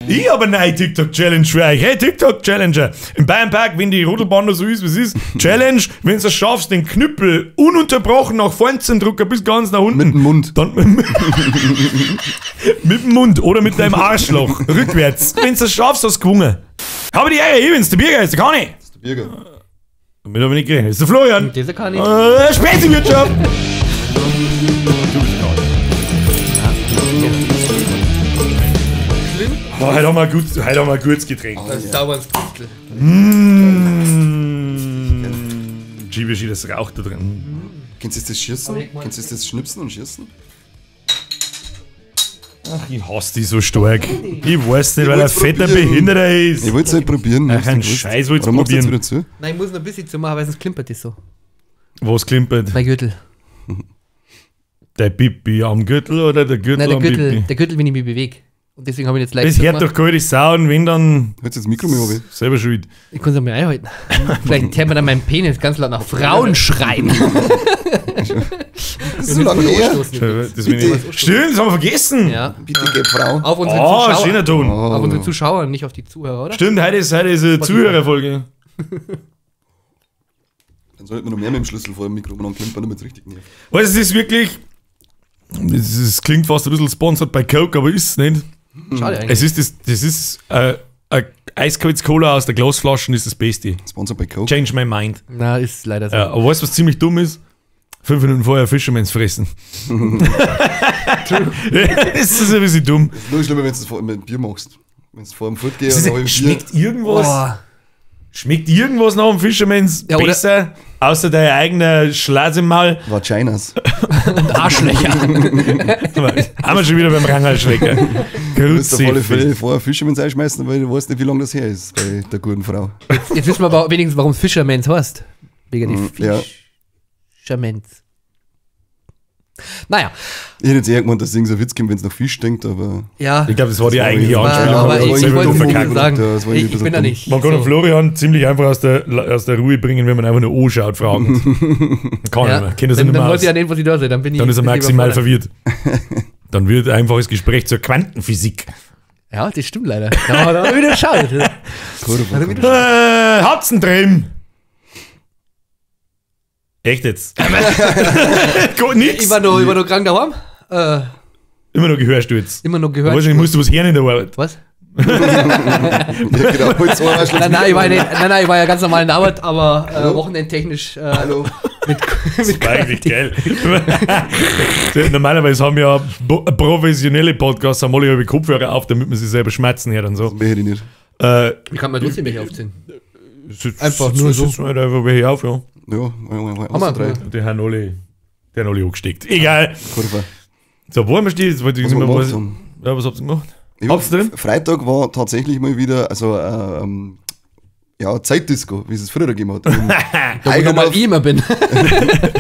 Ich habe eine neue TikTok-Challenge für euch. Hey, TikTok-Challenger. Im Bayernpark, wenn die Rodelbahn noch so ist, wie es ist. Challenge, wenn du es schaffst, den Knüppel ununterbrochen nach vorn zu drücken, bis ganz nach unten. Mit dem Mund. Dann mit dem Mund oder mit deinem Arschloch. Rückwärts. Wenn du es schaffst, hast du gewonnen. Habe die Ehre, ich bin's, der Birger, ist der Conny. Das ist der Birger. Damit habe ich nicht gerechnet. Das ist der Florian. Dieser kann ich. Spezi-Wirtschaft. Du bist der Conny. Oh, heute haben wir ein gutes Getränk. Das ist sauber ins Pustel. Mmh. Givenchy, das raucht da drin. Kennst du das Schießen? Kennst du das Schnipsen und Schießen? Ach, ich hasse dich so stark. Ich weiß nicht, weil er fetter Behinderter ist. Ich wollte es halt probieren. Ach, ein Scheiß wollt's probieren. probieren. Jetzt wieder zu? Nein, ich muss noch ein bisschen zu machen, weil sonst klimpert das so. Was klimpert? Mein Gürtel. Der Pipi am Gürtel oder der Gürtel Nein, der am Gürtel, Pipi? Der Gürtel, wenn ich mich bewege. Und deswegen habe ich jetzt leicht. Das hört doch gar nicht Sound, wenn dann. Hört das Mikro mehr auf? Selber schuld. Ich kann es auch mal einhalten. Vielleicht hört man dann meinen Penis ganz laut nach Frauen schreien. Das ist so lange her. Das bin ich. Stimmt, das haben wir vergessen. Ja. Bitte gib Frau. Auf unsere Oh, Zuschauer. schöner Ton. Oh. Auf unsere Zuschauer, nicht auf die Zuhörer, oder? Stimmt, heute ist eine Zuhörerfolge. Dann sollte man noch mehr mit dem Schlüssel vor dem Mikro anklimpern, damit es richtig nervt. Weißt du, es ist wirklich. Es klingt fast ein bisschen sponsored bei Coke, aber ist es nicht. Schade eigentlich. Es ist das ist eine eiskaltes Cola aus der Glasflasche ist das Beste. Sponsored by Coke. Change my mind. Na, ist leider so. Ja, aber weißt du, was ziemlich dumm ist? 5 Minuten vorher Fisherman's fressen. Das ist ein bisschen dumm. Das ist nur schlimmer, wenn du es mit Bier machst. Wenn du vor dem Furt gehst und Schmeckt irgendwas? Oh. Schmeckt irgendwas nach dem Fisherman's ja, besser, außer dein eigener Schlatz im Maul? Vaginas. Und Arschlöcher. Haben wir schon wieder beim Rangerschlecker. Du musst auf alle Fälle vorher Fisherman's einschmeißen, weil du weißt nicht, wie lange das her ist bei der guten Frau. Jetzt wissen wir aber wenigstens, warum es Fisherman's heißt. Wegen den Fisherman's. Naja. Ich hätte jetzt eher gemeint, dass es irgend so Witz gibt, wenn es nach Fisch stinkt, aber. Ja. Ich glaube, das war die eigentliche Anspielung. Aber ich wollte sagen, ich bin da nicht. Man kann den Florian ziemlich einfach aus der Ruhe bringen, wenn man einfach nur anschaut, fragen. Kann ja. Nicht mehr. Dann weiß ich ja nicht, was ich da sehe. Dann bin ich dann ist er maximal verwirrt. Dann wird einfach das Gespräch zur Quantenphysik. Ja, das stimmt leider. Da hat er wieder geschaut. Habt's einen drin. Echt jetzt? Nix. Ich war noch krank daheim. Immer noch Gehörsturz. Immer noch Gehörsturz. Wahrscheinlich musst du was hören in der Arbeit. Was? Ja, genau. Nein, ich war ja ganz normal in der Arbeit, aber wochenendtechnisch. Hallo. Das war eigentlich geil. Normalerweise haben ja professionelle Podcasts haben alle Kopfhörer auf, damit man sich selber schmerzen hört und so. Das ich nicht. Wie kann man trotzdem welche aufziehen? Einfach nur so. Sitzen halt einfach welche auf, ja. Ja, haben wir. Die haben alle angesteckt. Egal. Kurve. So, wo haben wir stehen? Jetzt wollte ich Was nicht mehr wir was. Ja, was habt ihr gemacht? Habt's drin? Freitag war tatsächlich mal wieder, also, ja, Zeitdisco, wie es früher gegeben hat. Da wo ich nochmal immer bin.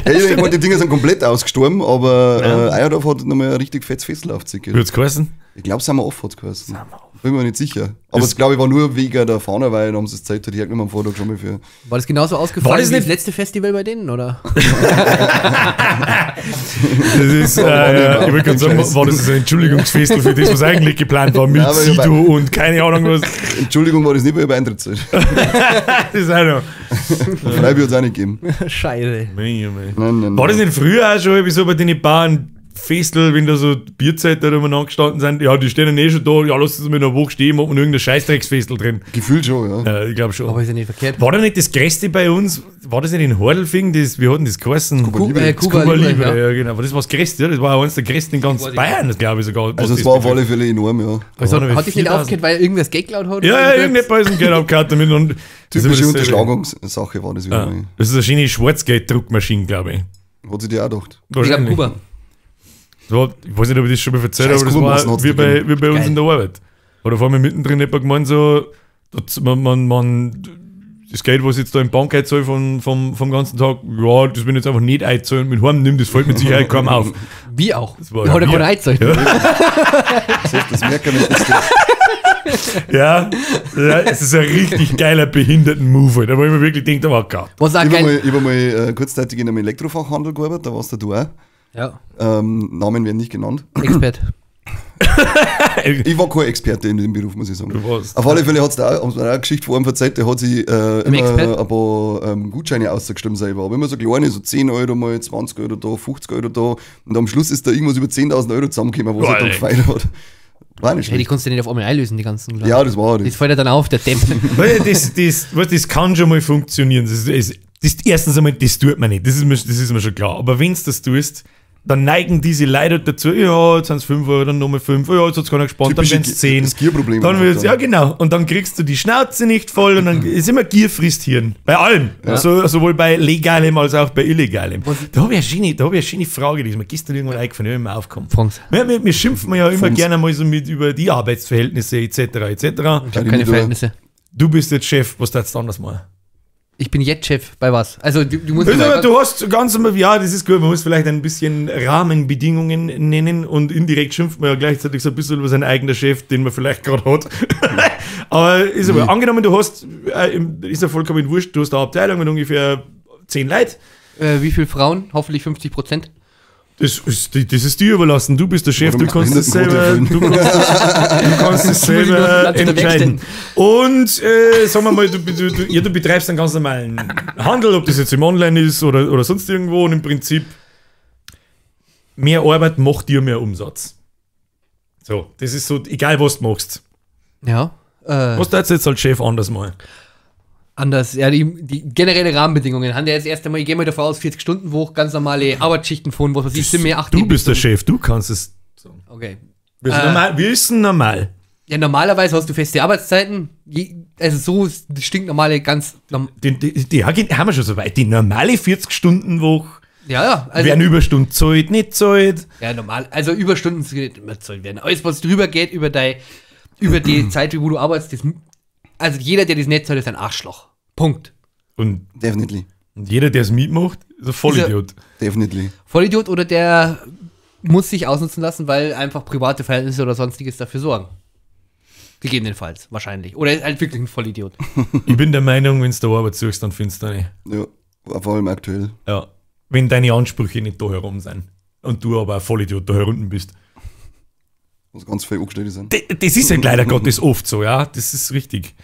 Ja, ich meine, die Dinger sind komplett ausgestorben, aber ja. Eierdorf hat nochmal ein richtig fettes Festival aufgezogen. Wie hat's geheißen? Ich glaube, Summer Off hat's geheißen. Bin mir nicht sicher. Aber es glaube ich war nur wegen der Fahne, weil dann haben sie das Zeit halt hergenommen am Vortag schon mal für. War das genauso ausgefallen war das wie nicht das letzte Festival bei denen, oder? Das ist, ich wollte gerade sagen, war das ein Entschuldigungsfestel für das, was eigentlich geplant war mit Sido und keine Ahnung was. Entschuldigung, war das nicht, weil ich Eintritt zahle. Das ist auch noch. Freibier hat es auch nicht gegeben. Scheiße. Nein, War das nicht früher auch schon so bei den Baren? Festel, wenn da so Bierzeit da umeinander gestanden sind, ja, die stehen dann eh schon da, ja, lass uns mal noch eine Woche stehen, machen wir irgendein Scheißdrecksfestel drin. Gefühlt schon, ja. Ja, ich glaube schon. Aber ist ja nicht verkehrt. War da nicht das Größte bei uns, war das nicht in Hordelfing, das, wir hatten das geheißen? Cuba Libre. Cuba Libre, ja. Ja, genau. Aber das war das Größte, ja, das war auch eines der größten in ganz Bayern, das glaube ich sogar. Also es war auf alle Fälle enorm, ja. Also, hat dich nicht aufgehört, weil irgendwer das Geld geklaut hat? Ja, ja, irgendjemand ist ein Geld abgehauen damit und typische Unterschlagungssache war das wieder. Ja. Das ist eine schöne Schwarzgelddruckmaschine, glaube ich. Hat sich die auch gedacht. Ich glaube, Kuba. So, ich weiß nicht, ob ich das schon mal erzählt habe, aber das war wie bei uns in der Arbeit. Oder vor allem mittendrin jemand gemeint, so, dass man das Geld, was ich jetzt da in die Bank einzahle vom ganzen Tag, ja, das bin ich jetzt einfach nicht einzahlen und mit heim nimm, das fällt mit Sicherheit kaum auf. Wie auch? Das war hat er ja keinen einzahlen. Ja. Das merkt man nicht. Ja, ja, es ist ein richtig geiler Behinderten-Move, da wo ich mir wirklich denke, oh Gott. Was auch Ich habe geil. mal kurzzeitig in einem Elektrofachhandel gearbeitet, da warst du auch. Ja. Namen werden nicht genannt. Expert. Ich war kein Experte in dem Beruf, muss ich sagen. Du warst. Auf alle Fälle hat's da auch, haben sie mir auch eine Geschichte vor ihm erzählt, der hat sich immer Expert? ein paar Gutscheine ausgeschrieben selber. Aber immer so kleine, so 10 Euro mal, 20 Euro da, 50 Euro da. Und am Schluss ist da irgendwas über 10.000 Euro zusammengekommen, was er dann Geil. gefeiert hat. War nicht Ja, die schlecht. kannst du nicht auf einmal einlösen, die ganzen. Ja, das war Das das. fällt ja dann auf, der Depp. Weil das kann schon mal funktionieren. Das erstens einmal, das tut man nicht. Das ist mir schon klar. Aber wenn du das tust, dann neigen diese Leute dazu, ja, jetzt sind es 5 Euro, dann nochmal 5, ja, jetzt hat es keiner gespannt, dann Typische werden es 10. Das Gierproblem. Dann einfach wird's, dann. ja genau, und dann kriegst du die Schnauze nicht voll und dann ist immer Gier frisst Hirn. Bei allem. Ja. So, sowohl bei legalem als auch bei illegalem. Da habe ich eine schöne Frage, die ist mir gestern irgendwann eingefallen, die ist mir aufgekommen. Franz. Wir schimpfen ja immer Franz. gerne mal so mit über die Arbeitsverhältnisse etc. etc. Ich habe keine Verhältnisse. Du bist jetzt Chef, was darfst du anders machen? Ich bin jetzt Chef bei was? Also du musst. Also, aber du hast ganz immer, ja, das ist gut, man muss vielleicht ein bisschen Rahmenbedingungen nennen und indirekt schimpft man ja gleichzeitig so ein bisschen über seinen eigenen Chef, den man vielleicht gerade hat. Aber ist aber, angenommen, du hast, ist ja vollkommen wurscht, du hast eine Abteilung mit ungefähr 10 Leuten. Wie viele Frauen? Hoffentlich 50%. Das ist dir überlassen, du bist der Chef, Oder du kannst es Behindertenquote selber, erfüllen. du kannst es selber entscheiden. Und sagen wir mal, du betreibst einen ganz normalen Handel, ob das jetzt im Online ist oder sonst irgendwo, und im Prinzip mehr Arbeit macht dir mehr Umsatz. So, das ist so, egal was du machst. Ja. Was darfst du jetzt als Chef anders machen? Anders, ja, die generelle Rahmenbedingungen haben ja jetzt erst einmal, ich gehe mal davon aus, 40-Stunden-Woche, ganz normale Arbeitsschichten von, was weiß ich, sind mir 8. Du bist der Chef, du kannst es sagen. Okay. Wir sind normal. Wir sind normal. Ja, normalerweise hast du feste Arbeitszeiten. Also so ist die stinknormale, ganz. Die haben wir schon so weit. Die normale 40-Stunden-Woche. Ja, ja. Also, werden Überstunden zahlt, nicht zahlt. Ja, normal. Also Überstunden nicht immer zahlt werden. Alles, was drüber geht, über die Zeit, wo du arbeitest, das, also jeder, der das nicht zahlt, ist ein Arschloch. Punkt. Und Definitely. jeder, der es mitmacht, ist ein Vollidiot. Definitely. Vollidiot oder der muss sich ausnutzen lassen, weil einfach private Verhältnisse oder sonstiges dafür sorgen. Gegebenenfalls, wahrscheinlich. Oder ist halt wirklich ein Vollidiot. Ich bin der Meinung, wenn du da Arbeit suchst, dann findest du eine. Ja, vor allem aktuell. Ja. Wenn deine Ansprüche nicht da herum sind. Und du aber ein Vollidiot da herunten bist. Was ganz viel angestellt sind. Das ist ja leider Gottes oft so, ja. Das ist richtig.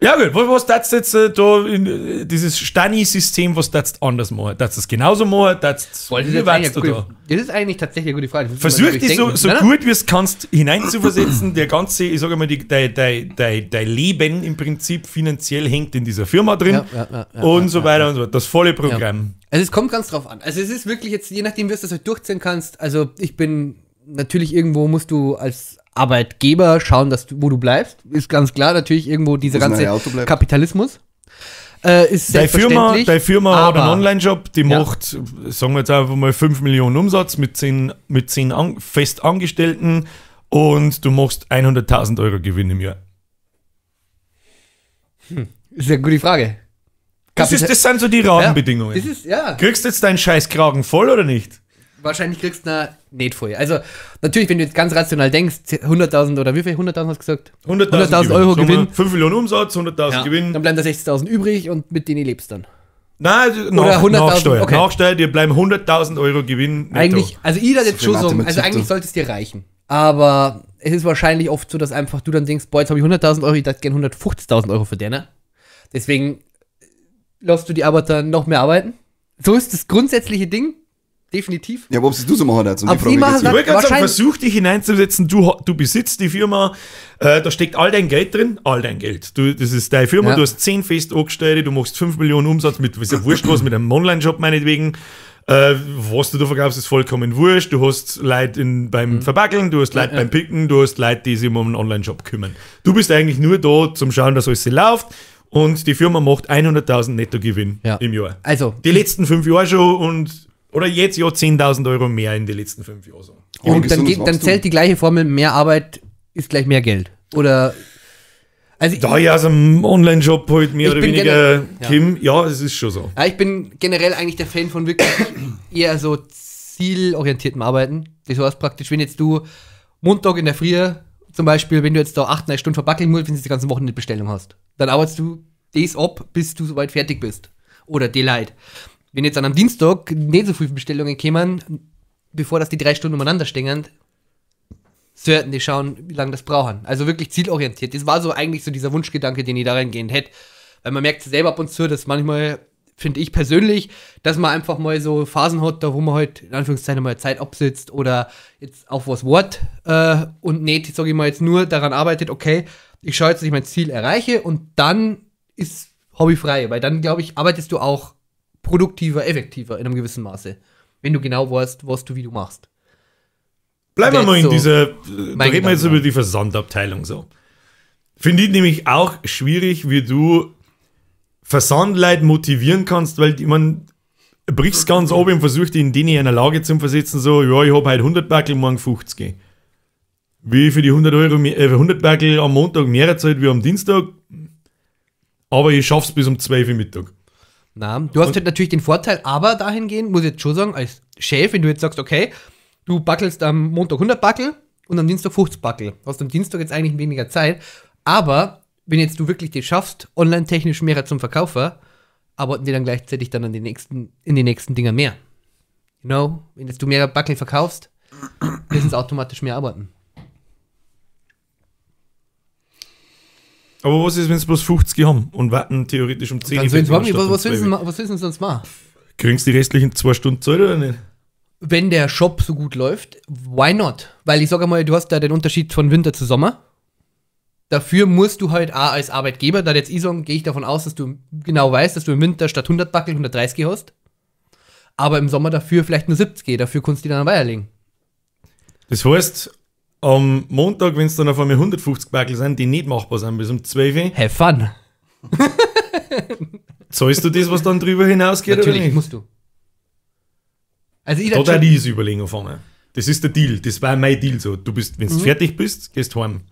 Ja gut, was darfst du jetzt da in dieses Stani-System, was darfst du anders machen? Darfst du das genauso machen? Darfst Boah, du, wie warst du da? Das ist eigentlich tatsächlich eine gute Frage. Das Versuch dich so gut wie es kannst hineinzuversetzen. Der ganze, ich sage mal, dein Leben im Prinzip finanziell hängt in dieser Firma drin Ja, und so weiter und so fort. Das volle Programm. Also es kommt ganz drauf an. Also es ist wirklich jetzt, je nachdem, wie du das halt durchziehen kannst. Also ich bin natürlich irgendwo, musst du als Arbeitgeber schauen, dass du, wo du bleibst. Ist ganz klar, natürlich irgendwo dieser ganze Kapitalismus. Ist Deine Firma hat einen aber- Online-Shop, die Ja. macht, sagen wir jetzt einfach mal, 5 Millionen Umsatz mit 10 fest Angestellten und du machst 100.000 Euro Gewinn im Jahr. Ist ja eine gute Frage. Das sind so die Rahmenbedingungen. Ja, das ist, ja. Kriegst du jetzt deinen scheiß Kragen voll oder nicht? Wahrscheinlich kriegst du ihn nicht voll. Also, natürlich, wenn du jetzt ganz rational denkst, 100.000 oder wie viel? 100.000 hast du gesagt? 100.000 Euro Sagen wir, Gewinn. 5 Millionen Umsatz, 100.000 Ja. Gewinn. Dann bleiben da 60.000 übrig und mit denen lebst du dann. Nein, Oder 100.000, Nachsteuer. okay. Nachsteuer, dir bleiben 100.000 Euro Gewinn netto. Eigentlich, also ich würde jetzt So viel schon sagen, also Mathematik, eigentlich du. sollte es dir reichen. Aber es ist wahrscheinlich oft so, dass einfach du dann denkst, boah, jetzt habe ich 100.000 Euro, ich darf gerne 150.000 Euro verdienen. Deswegen lässt du die Arbeiter noch mehr arbeiten. So ist das grundsätzliche Ding. Definitiv. Ja, aber ob du so machen darfst, um Ob die Frage sie machen geht's Ich ja. wollte gerade sagen, Wahrscheinlich- versuch dich hineinzusetzen, du besitzt die Firma, da steckt all dein Geld drin, all dein Geld. Das ist deine Firma, Ja. du hast 10 fest Angestellte, du machst 5 Millionen Umsatz mit, ist ja wurscht was, mit einem Online-Shop meinetwegen. Was du da verkaufst, ist vollkommen wurscht. Du hast Leute beim Verbackeln, du hast Leute beim Picken, du hast Leute, die sich um einen Online-Shop kümmern. Du bist eigentlich nur da zum Schauen, dass alles läuft und die Firma macht 100.000 Nettogewinn Ja. im Jahr. Also, Die letzten 5 Jahre schon und oder jetzt ja 10.000 Euro mehr in den letzten 5 Jahren. So. Oh, und dann, gesundes geht, dann Wachstum. zählt die gleiche Formel, mehr Arbeit ist gleich mehr Geld. Oder, also Da ich aus einem Online-Shop halt mehr Ich oder bin weniger generell- Kim, ja, es ist schon so. Ja, ich bin generell eigentlich der Fan von wirklich eher so zielorientiertem Arbeiten. Das heißt praktisch, wenn jetzt du Montag in der Früh zum Beispiel, wenn du jetzt da 8, 9 Stunden verbackeln musst, wenn du die ganzen Wochen eine Bestellung hast, dann arbeitest du das ab, bis du soweit fertig bist. Oder die Leid. Wenn jetzt dann am Dienstag nicht so viele Bestellungen kämen, bevor das die 3 Stunden umeinander stehen, Sollten die schauen, wie lange das brauchen. Also wirklich zielorientiert. Das war so eigentlich so dieser Wunschgedanke, den ich darin gehend hätte. Weil man merkt selber ab und zu, dass manchmal, finde ich persönlich, dass man einfach mal so Phasen hat, da wo man halt in Anführungszeichen mal Zeit absitzt oder jetzt auf was Wort und nicht, sage ich mal, jetzt nur daran arbeitet, okay, ich schaue jetzt, dass ich mein Ziel erreiche und dann ist Hobby frei, weil dann, glaube ich, arbeitest du auch produktiver, effektiver in einem gewissen Maße, wenn du genau weißt, was du wie du machst. Bleiben wir mal in so dieser, da reden wir jetzt über die Versandabteilung so. Finde ich nämlich auch schwierig, wie du Versandleute motivieren kannst, weil ich mein, brichst ganz oben und versuchst, in denen in einer Lage zu versetzen, so, ja, ich hab heute 100 Backel, morgen 50. Wie ich für die 100 Euro, 100 Backel am Montag mehr Zeit wie am Dienstag, aber ich schaff's bis um 12 Uhr Mittag. Na, du hast halt natürlich den Vorteil, aber dahingehend, muss ich jetzt schon sagen, als Chef, wenn du jetzt sagst, okay, du backelst am Montag 100 Backel und am Dienstag 50 Backel. Hast am Dienstag jetzt eigentlich weniger Zeit, aber wenn jetzt du wirklich das schaffst, online-technisch mehr zum Verkaufen, arbeiten die dann gleichzeitig dann an den nächsten, in den nächsten Dingern mehr. You know, wenn jetzt du mehr Backel verkaufst, müssen sie automatisch mehr arbeiten. Aber was ist, wenn sie bloß 50 haben und warten theoretisch um 10 Uhr? Was willst du sonst machen? Kriegen sie die restlichen 2 Stunden Zeit oder nicht? Wenn der Shop so gut läuft, why not? Weil ich sage mal, du hast da den Unterschied von Winter zu Sommer. Dafür musst du halt auch als Arbeitgeber, da jetzt ich sagen, gehe ich davon aus, dass du genau weißt, dass du im Winter statt 100 Backel 130 hast. Aber im Sommer dafür vielleicht nur 70, dafür kannst du die dann weiterlegen. Das heißt, am Montag, wenn es dann auf einmal 150 Backel sind, die nicht machbar sind bis um 12 Uhr. Have fun! Zahlst du das, was dann drüber hinausgeht? Natürlich, oder nicht? Musst du. Also ich da die ist überlegen auf einmal. Das ist der Deal, das war mein Deal so. Du bist, wenn du fertig bist, gehst heim.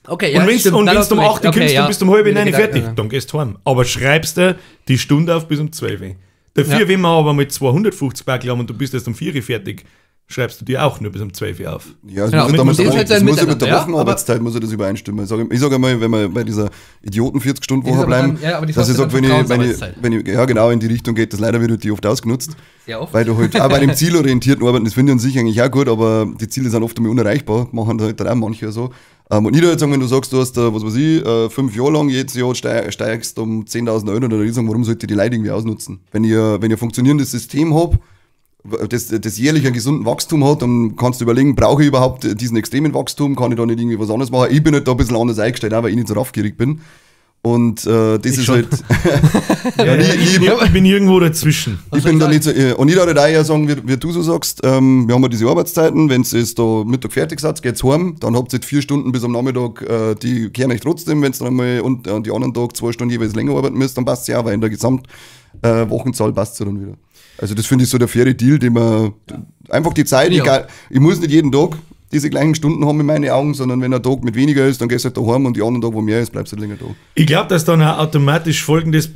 Okay, ja, und wenn du um 8 Uhr kommst, okay, ja, dann bist du um 8:30 fertig, ja. Dann gehst du heim. Aber schreibst dir die Stunde auf bis um 12 Uhr. Dafür, ja. Wenn wir aber mit 250 Backel haben und du bist erst um 4 Uhr fertig, schreibst du dir auch nur bis um 12 Uhr auf. Ja, es genau, muss ja mit, muss mit der Wochenarbeitszeit muss ja das übereinstimmen. Ich sag einmal, wenn wir bei dieser Idioten 40-Stunden-Woche bleiben, dann, ja, aber dass ich sage, wenn ich, ja genau, in die Richtung geht, das leider wird die oft ausgenutzt. Sehr oft. Weil du halt auch bei dem zielorientierten Arbeiten, das finde ich an sich eigentlich auch gut, aber die Ziele sind oft einmal unerreichbar, machen halt dann auch manche so. Und ich würde sagen, wenn du sagst, du hast, was weiß ich, 5 Jahre lang, jedes Jahr steigst um 10.000 Euro, dann würde ich sagen, warum sollte ich die Leute irgendwie ausnutzen? Wenn ich ein funktionierendes System habe, das jährlich einen gesunden Wachstum hat, dann kannst du überlegen, brauche ich überhaupt diesen extremen Wachstum, kann ich da nicht irgendwie was anderes machen? Ich bin halt da ein bisschen anders eingestellt, auch weil ich nicht so raffgierig bin. Und das ich ist schon. Halt. Ja, ich bin irgendwo dazwischen. Ich bin da nicht so, und ich würde auch eher sagen, wie du so sagst, wir haben ja diese Arbeitszeiten, wenn es da Mittag fertig seid, geht's heim, dann habt ihr 4 Stunden bis am Nachmittag, die kehren euch trotzdem, wenn es dann einmal und die anderen Tag 2 Stunden jeweils länger arbeiten müsst, dann passt es ja auch, weil in der Gesamtwochenzahl passt es ja dann wieder. Also das finde ich so der faire Deal, den man einfach die Zeit, egal, ich muss nicht jeden Tag diese gleichen Stunden haben in meinen Augen, sondern wenn ein Tag mit weniger ist, dann gehst du halt daheim und die anderen Tag, wo mehr ist, bleibst du halt länger da. Ich glaube, dass dann auch automatisch folgendes,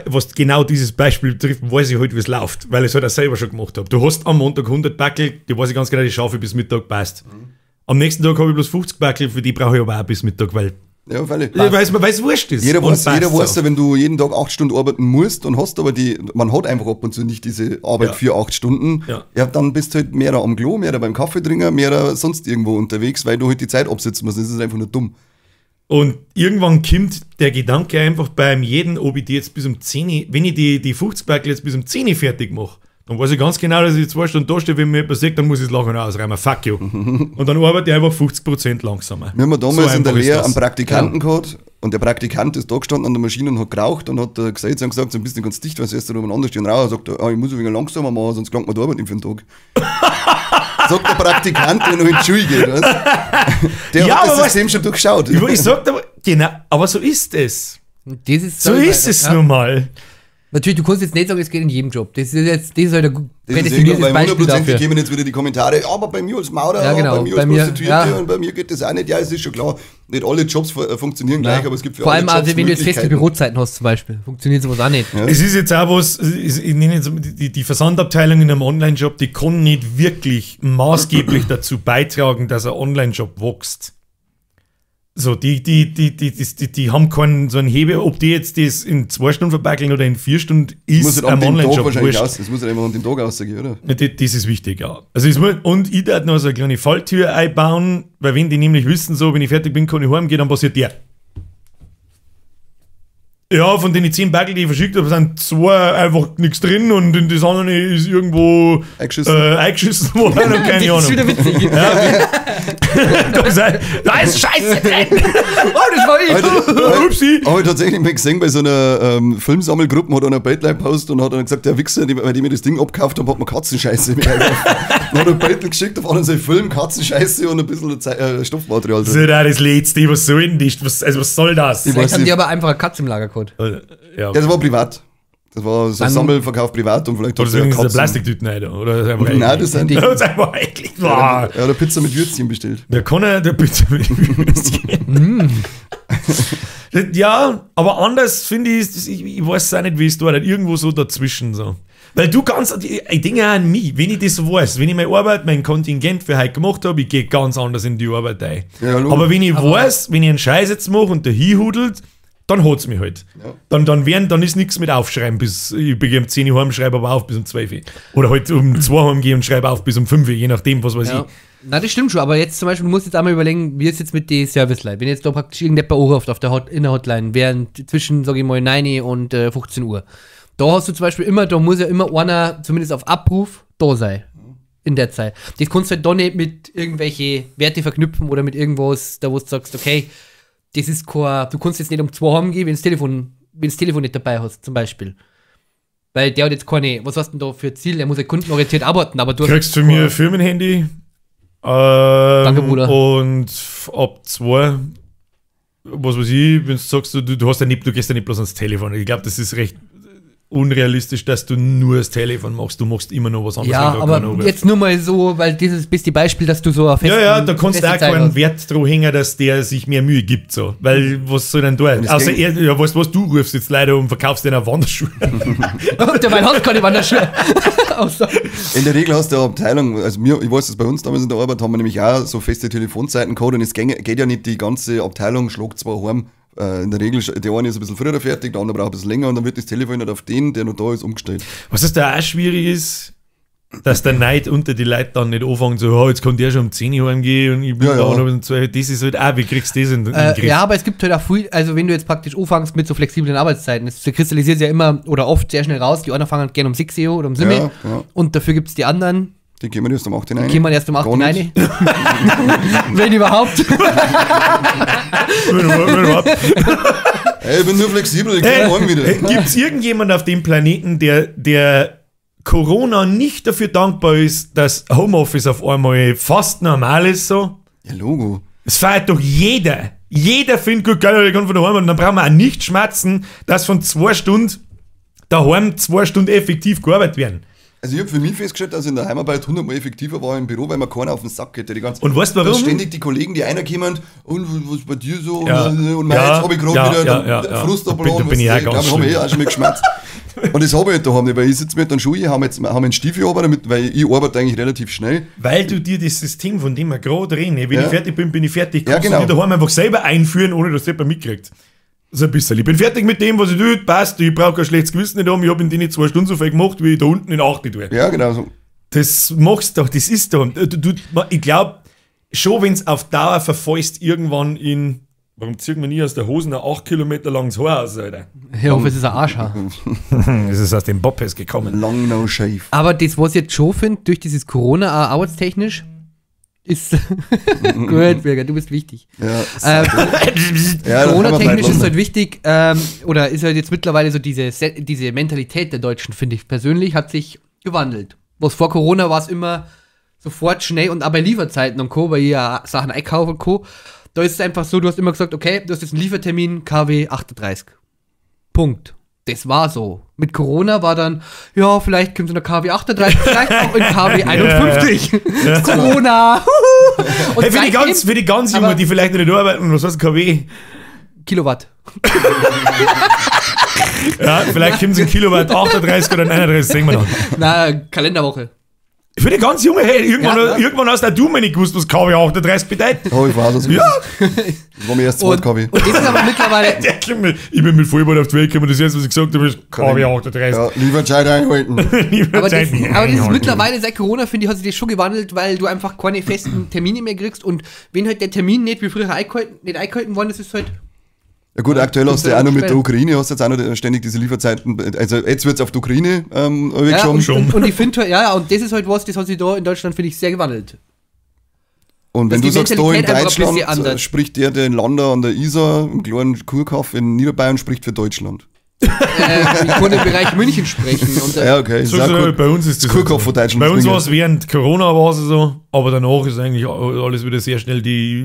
was genau dieses Beispiel betrifft, weiß ich halt, wie es läuft, weil ich es halt auch selber schon gemacht habe. Du hast am Montag 100 Backel, die weiß ich ganz genau, die schaffe ich bis Mittag, passt. Mhm. Am nächsten Tag habe ich bloß 50 Backel, für die brauche ich aber auch bis Mittag, weil ja, weil es wurscht ist. Jeder weiß ja, wenn du jeden Tag 8 Stunden arbeiten musst und hast aber man hat einfach ab und zu nicht diese Arbeit für 8 Stunden, ja, dann bist du halt mehr am Klo, mehr beim Kaffee trinken, mehr sonst irgendwo unterwegs, weil du halt die Zeit absitzen musst. Das ist einfach nur dumm. Und irgendwann kommt der Gedanke einfach beim jeden, ob ich die jetzt bis um 10 Uhr, wenn ich die 50 Backel jetzt bis um 10 Uhr fertig mache, dann weiß ich ganz genau, dass ich 2 Stunden da stehe, wenn mir jemand sieht, dann muss ich es lachen ausräumen. Fuck you. Und dann arbeite ich einfach 50% langsamer. Wir haben damals so in der Lehre einen Praktikanten gehabt und der Praktikant ist da gestanden an der Maschine und hat geraucht und hat gesagt, sie haben gesagt, so ein bisschen ganz dicht, weil sie erst da umeinander stehen und rauchen. Er sagt, ich muss ein wenig langsamer machen, sonst gelangt man die Arbeit nicht für den Tag. Sagt der Praktikant, der noch in die Schule geht. Weißt? Der ja, hat das System schon durchschaut. Ich sag aber, genau, aber so ist es. Das ist so ist es nun mal. Natürlich, du kannst jetzt nicht sagen, es geht in jedem Job. Das ist jetzt, das ist halt ein prädestiniertes Beispiel dafür. Kommen jetzt wieder die Kommentare, aber bei mir als Maurer, ja, genau, bei mir als Prostituierte und bei mir geht das auch nicht. Ja, es ist schon klar, nicht alle Jobs funktionieren gleich, aber es gibt für vor alle allem Jobs also, wenn du jetzt feste Bürozeiten hast zum Beispiel, funktioniert sowas auch nicht. Ja. Es ist jetzt auch was, ich nenne jetzt die Versandabteilung in einem Online-Shop, die kann nicht wirklich maßgeblich dazu beitragen, dass ein Online-Shop wächst. So, die haben keinen so einen Hebel, ob die jetzt das in 2 Stunden verbackeln oder in 4 Stunden, ist muss halt am Online-Shop wurscht. Das muss halt einfach an dem Tag ausgehen, oder? Ja, das ist wichtig, ja. Also es muss, und ich darf noch so eine kleine Falltür einbauen, weil wenn die nämlich wissen, so, wenn ich fertig bin, kann ich heimgehen, dann passiert der. Ja, von den 10 Backel, die ich verschickt habe, sind 2 einfach nichts drin und in das andere ist irgendwo eingeschissen worden und keine Ahnung. Das ist wieder witzig. Ja. Da ist Scheiße drin! Oh, das war ich! Upsi! Habe ich tatsächlich mal gesehen, bei so einer Filmsammelgruppe hat einer ein Bildlein gepostet und hat dann gesagt, der Wichser, bei dem ich das Ding abgekauft habe, hat mir Katzenscheiße mehr. Dann hat er ein Bildl geschickt, auf anderen seinen Film, Katzenscheiße und ein bisschen Stoffmaterial drin. Das ist ja das Letzte, was soll denn das? Also, was soll das? Vielleicht haben die aber einfach eine Katze im Lager gehabt. Ja, das war privat. Das war so ein Sammelverkauf privat und vielleicht hat er ja Plastiktüten rein, oder? Das nein, das sind das ist einfach eklig. Er hat eine Pizza mit Würstchen bestellt. Der kann ja der Pizza mit Würstchen. Ja, aber anders finde ich, ich weiß auch nicht, wie es da nicht irgendwo so dazwischen so. Weil du ganz, ich denke auch an mich, wenn ich das weiß, wenn ich meine Arbeit, mein Kontingent für heute gemacht habe, ich gehe ganz anders in die Arbeit ein. Ja, aber wenn ich weiß, wenn ich einen Scheiß jetzt mache und der hinhudelt, dann hat's mich halt. Ja. Dann ist nichts mit Aufschreiben, bis ich beginne um 10 Uhr heim, schreibe aber auf bis um 12 Uhr. Oder halt um 2 Uhr heimgehen und schreibe auf bis um 5 Uhr, je nachdem, was weiß ich. Na, das stimmt schon, aber jetzt zum Beispiel, du musst jetzt einmal überlegen, wie ist jetzt mit den Service-Leuten? Wenn jetzt da praktisch irgendjemand anruft auf der in der Hotline, während zwischen, sag ich mal, 9 und 15 Uhr. Da hast du zum Beispiel immer, da muss ja immer einer, zumindest auf Abruf, da sein. In der Zeit. Das kannst du halt da nicht mit irgendwelche Werte verknüpfen oder mit irgendwas, da wo du sagst, okay, das ist kein, du kannst jetzt nicht um 2 heimgehen, wenn das Telefon nicht dabei hast, zum Beispiel. Weil der hat jetzt keine, was hast du denn da für Ziel? Der muss ja kundenorientiert arbeiten, aber du kriegst von mir ein Firmenhandy. Danke, Bruder. Und ab 2, was weiß ich, wenn du sagst, du hast ja nicht, du gehst ja nicht bloß ans Telefon. Ich glaube, das ist recht unrealistisch, dass du nur das Telefon machst, du machst immer noch was anderes. Ja, aber jetzt nur mal so, weil dieses beste Beispiel, dass du so eine feste, ja, da kannst du auch keinen Wert drauf hängen, dass der sich mehr Mühe gibt, so. Weil, was soll denn da? Außer er, ja, weißt du was, du rufst jetzt leider und verkaufst dir eine Wanderschuhe. Und der hat keine Wanderschuhe. In der Regel hast du eine Abteilung, also mir, ich weiß das bei uns damals in der Arbeit, haben wir nämlich auch so feste Telefonzeiten gehabt und es geht ja nicht die ganze Abteilung, schlagt zwar heim. In der Regel, der eine ist ein bisschen früher fertig, der andere braucht ein bisschen länger und dann wird das Telefon nicht auf den, der noch da ist, umgestellt. Was ist da auch schwierig ist, dass der Neid unter die Leute dann nicht anfängt, so, oh, jetzt kann der schon um 10 Uhr heimgehen und ich bin da noch um 2 Uhr. Das ist halt auch, wie kriegst du das in den Griff? Ja, aber es gibt halt auch viel, also wenn du jetzt praktisch anfängst mit so flexiblen Arbeitszeiten, es kristallisiert sich ja immer oder oft sehr schnell raus, die anderen fangen halt gerne um 6 Uhr oder um 7 Uhr und dafür gibt es die anderen. Die kommen erst um 8 Uhr rein. Die kommen erst um 8 Uhr rein. Wenn überhaupt. Wenn überhaupt. Ey, ich bin nur flexibel, ich komme morgen wieder. Gibt es irgendjemanden auf dem Planeten, der Corona nicht dafür dankbar ist, dass Homeoffice auf einmal fast normal ist? So? Ja, Logo. Es feiert doch jeder. Jeder findet gut, geil, ich kann von daheim. Und dann brauchen wir auch nicht schmerzen, dass von 2 Stunden daheim 2 Stunden effektiv gearbeitet werden. Also ich habe für mich festgestellt, dass ich in der Heimarbeit 100-mal effektiver war im Büro, weil mir keiner auf den Sack geht. Die ganze, und weißt du warum? Ständig die Kollegen, die reinkommen und was bei dir so ja. und mein, jetzt habe ich gerade wieder Frust abgeladen. Da bin ich auch ganz schlimm. Haben wir auch schon mal geschmerzt. Und das habe ich halt daheim nicht, weil ich sitze mir dann schon, ich habe jetzt einen Stiefel damit, weil ich arbeite eigentlich relativ schnell. Weil du dir das System, von dem wir gerade reden, wenn ich fertig bin, bin ich fertig. Kannst du dir daheim einfach selber einführen, ohne dass jemand mitkriegt. So ein bisschen. Ich bin fertig mit dem, was ich tue, passt, ich brauche kein schlechtes Gewissen nicht haben, ich habe in denen 2 Stunden so viel gemacht, wie ich da unten in 8 tue. Ja, genau so. Das machst du doch, das ist doch. Ich glaube, schon wenn es auf Dauer verfällst, irgendwann in. Warum zieht man nie aus der Hose ein 8 Kilometer langes Haar aus, Alter? Ich hoffe, es ist ein Arschhaar. Es ist aus dem Bobbes gekommen. Long no shave. Aber das, was ich jetzt schon finde, durch dieses Corona auch arbeitstechnisch, ist gut, Birger, du bist wichtig. Ja, Corona-technisch ist halt wichtig, oder ist halt jetzt mittlerweile so diese Mentalität der Deutschen, finde ich persönlich, hat sich gewandelt. Was vor Corona war es immer sofort schnell und auch bei Lieferzeiten und Co., weil ich ja Sachen einkaufe und Co., da ist es einfach so, du hast immer gesagt, okay, du hast jetzt einen Liefertermin KW 38. Punkt. Das war so. Mit Corona war dann, ja, vielleicht kommt es in der KW 38, vielleicht auch in KW 51. Ja. Corona. Und hey, für die ganz Jungen, die vielleicht noch nicht arbeiten, was heißt KW? Kilowatt. Ja, vielleicht kommt es in Kilowatt 38 oder 39, sehen wir dann. Na, Kalenderwoche. Für die ganz junge, hey, irgendwann, Ja, ja. irgendwann hast auch du mal nicht gewusst, was KW 38 bedeutet. Oh, ich weiß es. Ja. Das war mir erst zweit Und, KW. und das ist aber mittlerweile, Der Klümmel. Ich bin mit Vollbart auf die Welt gekommen, das erste, was ich gesagt habe, ist KW 38. Ja, lieber Zeit einhalten. Lieber aber das, Zeit aber das ist einhalten. mittlerweile seit Corona, finde ich, hat sich das schon gewandelt, weil du einfach keine festen Termine mehr kriegst und wenn halt der Termin nicht wie früher eingehalten, nicht eingehalten worden ist, ist halt Ja gut, aktuell hast du ja ja auch noch mit später. der Ukraine, hast jetzt auch noch ständig diese Lieferzeiten, also jetzt wird es auf die Ukraine ja, weggeschoben. und, Schon. und ich finde halt, ja, und das ist halt was, das hat sich da in Deutschland, finde ich, sehr gewandelt. Und wenn Dass du die sagst, da in Mentalität einfach ein bisschen Deutschland anders. spricht der, der in Landau an der Isar, im kleinen Kurkauf in Niederbayern, spricht für Deutschland. Ich kann im Bereich München sprechen. Und, Ja, okay. So, ist auch so, gut. bei uns ist das Kurkopf so. von Deutschland. Bei uns Deswegen- war es während Corona war es so, aber danach ist eigentlich alles wieder sehr schnell die,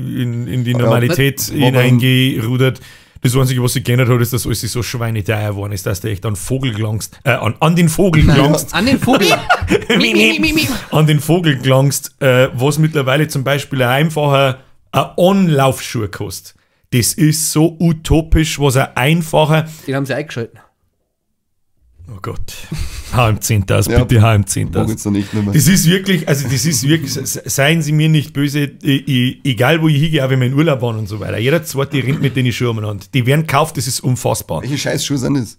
in die Normalität War beim- hineingerudert. Das Einzige, was sich geändert hat, ist, dass alles so schweineteuer geworden ist, dass du echt an Vogel gelangst, an den Vogel gelangst, An den Vogel. Mi, mi, mi, mi, mi. an den Vogel gelangst, was mittlerweile zum Beispiel ein einfacher On-Laufschuh kostet. Das ist so utopisch, was ein einfacher. Den haben sie eingeschalten. Oh Gott. HM10.000, Ja. bitte HM10.000. Mag jetzt noch nicht mehr. Das ist wirklich, also das ist wirklich, seien Sie mir nicht böse, egal wo ich hingehe, auch wenn wir in Urlaub waren und so weiter. Jeder zweite rennt mit den Schuhen umeinander. Die werden gekauft, das ist unfassbar. Welche scheiß Schuhe sind das?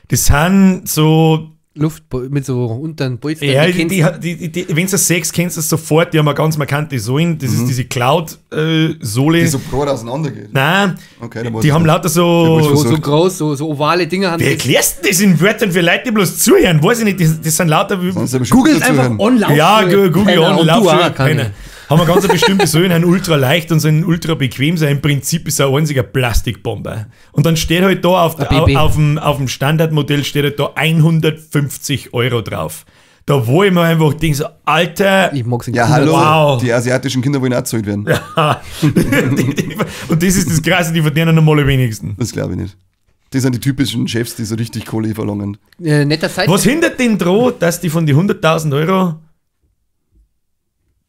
Das sind so, Luft mit so unteren Polstern. ja, die kennst die, wenn du sechs kennst du es sofort, die haben eine ganz markante Sohlen, das ist diese Cloud-Sohle. Die so breit auseinandergeht. Nein, Okay, dann weiß die ich haben nicht. lauter so. Ja, so, so versucht. groß, so ovale Dinger haben Wie die. erklärst du das in Wörtern für Leute, die bloß zuhören? Weiß ich nicht, das sind lauter. Sonst hab ich schon Googelt gut einfach dazuhören. on Ja, Google Penner, on, und du Laufschuhe, auch, kann Penner. Haben wir ganz eine bestimmte Sohlen, sind ultra leicht und sind ultra bequem. So im Prinzip ist es ein einziger Plastikbomber. Und dann steht halt da Ein BB. auf dem Standardmodell steht halt da 150 Euro drauf. Da wo ich mir einfach denke, so, Alter, Ich mag's in Ja, hallo. Wow. Die asiatischen Kinder wollen auch gezahlt werden. und das ist das Krasse, die verdienen nochmal am wenigsten. Das glaube ich nicht. Das sind die typischen Chefs, die so richtig Kohle verlangen. Netter Seite. Was hindert den droh, dass die von die 100.000 Euro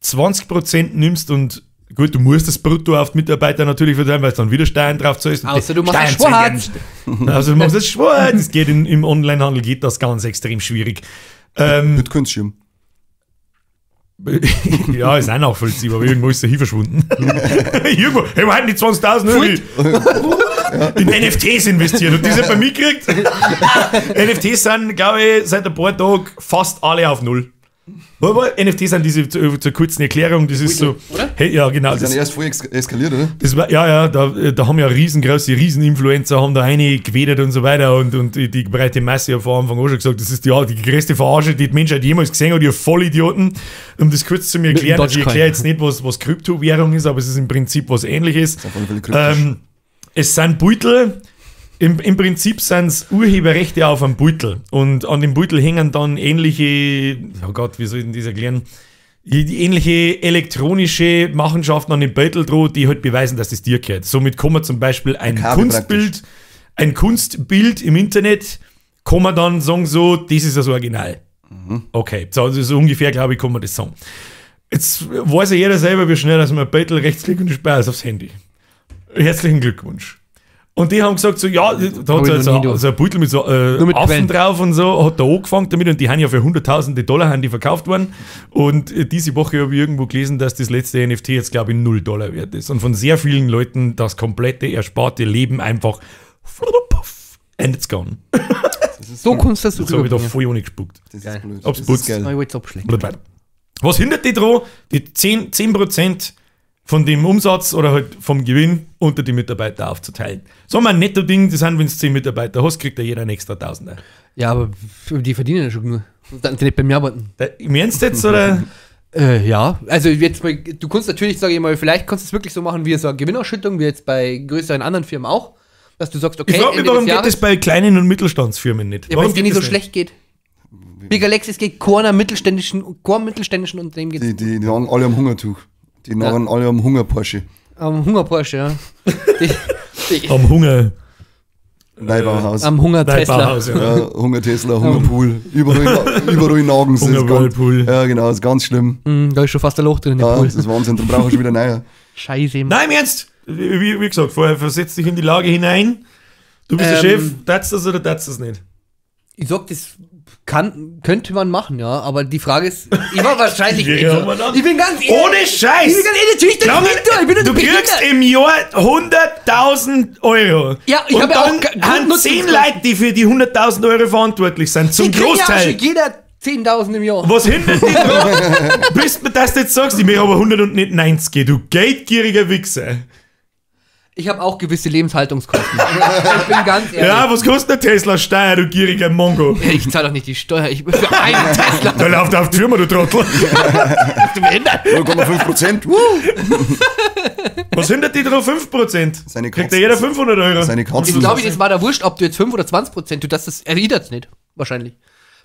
20% nimmst und gut, du musst das Brutto auf die Mitarbeiter natürlich verteilen, weil du dann wieder Steuern drauf zahlst. und Außer die du machst das Steuern zahlen schwarz. gerne. Also du machst das schwarz. Das geht im Onlinehandel geht das ganz extrem schwierig. Bitcoins schirm. Ja, ist auch nachvollziehbar, aber irgendwo ist der hier verschwunden. Irgendwo, hey, wo haben die 20.000 Euro? In NFTs investiert und diese bei mir gekriegt. NFTs sind, glaube ich, seit ein paar Tagen fast alle auf Null. Aber NFTs sind diese zur kurzen Erklärung, das ist so. Oder? Hey, ja, genau. Die sind Das, erst voll eskaliert, oder? das war, ja, da haben ja riesengroße Rieseninfluencer, haben da eine gewedert und so weiter und die breite Masse hat vor Anfang auch schon gesagt, das ist die größte Verarsche, die die Menschheit jemals gesehen hat, ihr Vollidioten. Um das kurz zu mir Mit dem erklären, also ich Dogecoin. erkläre jetzt nicht, was Kryptowährung ist, aber es ist im Prinzip was Ähnliches. Auf alle Fälle kryptisch. Es sind Beutel, im Prinzip sind es Urheberrechte auf einem Beutel. Und an dem Beutel hängen dann ähnliche, oh Gott, wie soll ich denn das erklären? Die ähnliche elektronische Machenschaften an dem Beutel droh, die halt beweisen, dass das dir gehört. Somit kann man zum Beispiel ein Kabel Kunstbild, ein Kunstbild im Internet, kann man dann sagen so, das ist das Original. Okay, so, also so ungefähr, glaube ich, kann man das sagen. Jetzt weiß ja jeder selber, wie schnell, dass man ein Beutel rechtsklickt und Spaß aufs Handy. Herzlichen Glückwunsch. Und die haben gesagt so, ja, da Hab hat ich so, noch nie so, durch. so ein Beutel mit so Nur mit Affen Quellen. drauf und so, hat da angefangen damit und die haben ja für hunderttausende Dollar haben die verkauft worden. Und diese Woche habe ich irgendwo gelesen, dass das letzte NFT jetzt, glaube ich, 0 Dollar wert ist. Und von sehr vielen Leuten das komplette ersparte Leben einfach and it's gone. So kannst du das So habe ich da rüberbringen. voll ohne gespuckt. Das Geil. ist blöd. Ob's Das putzt. ist geil. Ich wollte es abschlecken. Was hindert die dran, die 10% von dem Umsatz oder halt vom Gewinn unter die Mitarbeiter aufzuteilen? So mal ein netto Ding, das sind, wenn du 10 Mitarbeiter hast, kriegt ja jeder einen extra Tausender. Ja, aber die verdienen ja schon genug. Und dann die nicht bei mir arbeiten. Im Ernst jetzt, oder? Ja, also jetzt mal, du kannst natürlich, sage ich mal, vielleicht kannst du es wirklich so machen wie so eine Gewinnausschüttung, wie jetzt bei größeren anderen Firmen auch, dass du sagst, okay, Ich frage mich, Ende warum des geht Jahres, das bei kleinen und Mittelstandsfirmen nicht? ja, weil Warum es denen geht nicht so das schlecht geht. Big Alex, es geht keiner mittelständischen, keinem mittelständischen Unternehmen geht Die nagen alle am Hungertuch. Die nagen alle am Hunger-Porsche. am Hunger Porsche, ja. Die, Am Hunger. Neubauhaus. am Hunger Tesla. Neubauhaus, ja. Ja, Hunger Tesla, Hungerpool. Überall nagen sie. Hunger Ist ganz- Whirlpool. Ja, genau, ist ganz schlimm. Da ist schon fast ein Loch drin in dem Ja, Pool. das ist Wahnsinn, dann brauche ich schon wieder neuer. Scheiße. Mann. Nein, im Ernst. Wie gesagt, vorher versetz dich in die Lage hinein. Du bist der Chef, darfst das oder darfst das nicht? Ich sag, das Könnte man machen, ja, aber die Frage ist, ich war wahrscheinlich Ja, nicht so. aber Ich bin ganz ehrlich. Ohne Scheiß! Ich bin ganz ehrlich, natürlich, Glaub mir, ich bin du kriegst im Jahr 100.000 Euro. Ja, ich und hab ja auch dann haben Grundnutzungskosten. 10 Leute, die für die 100.000 Euro verantwortlich sind, zum Die kriegen ja auch Großteil. schon jeder 10.000 im Jahr. Was hindert dich dran, bis du das jetzt sagst, ich möchte aber 100 und nicht 90, du geldgieriger Wichser. Ich habe auch gewisse Lebenshaltungskosten. Ich bin ganz ehrlich. Ja, was kostet der Tesla Steuer, du gieriger Mongo? Ich zahle doch nicht die Steuer. Ich bin für einen Tesla. Da läuft auf die Firma, du Trottel. Bist du behindert? 0,5%. Was hindert dich dran? 5%? Seine Kriegt Katzen- ja jeder 500 Euro. Seine Katzen. Ich glaube, das war da wurscht, ob du jetzt 5 oder 20%, du das, das erinnert nicht. Wahrscheinlich.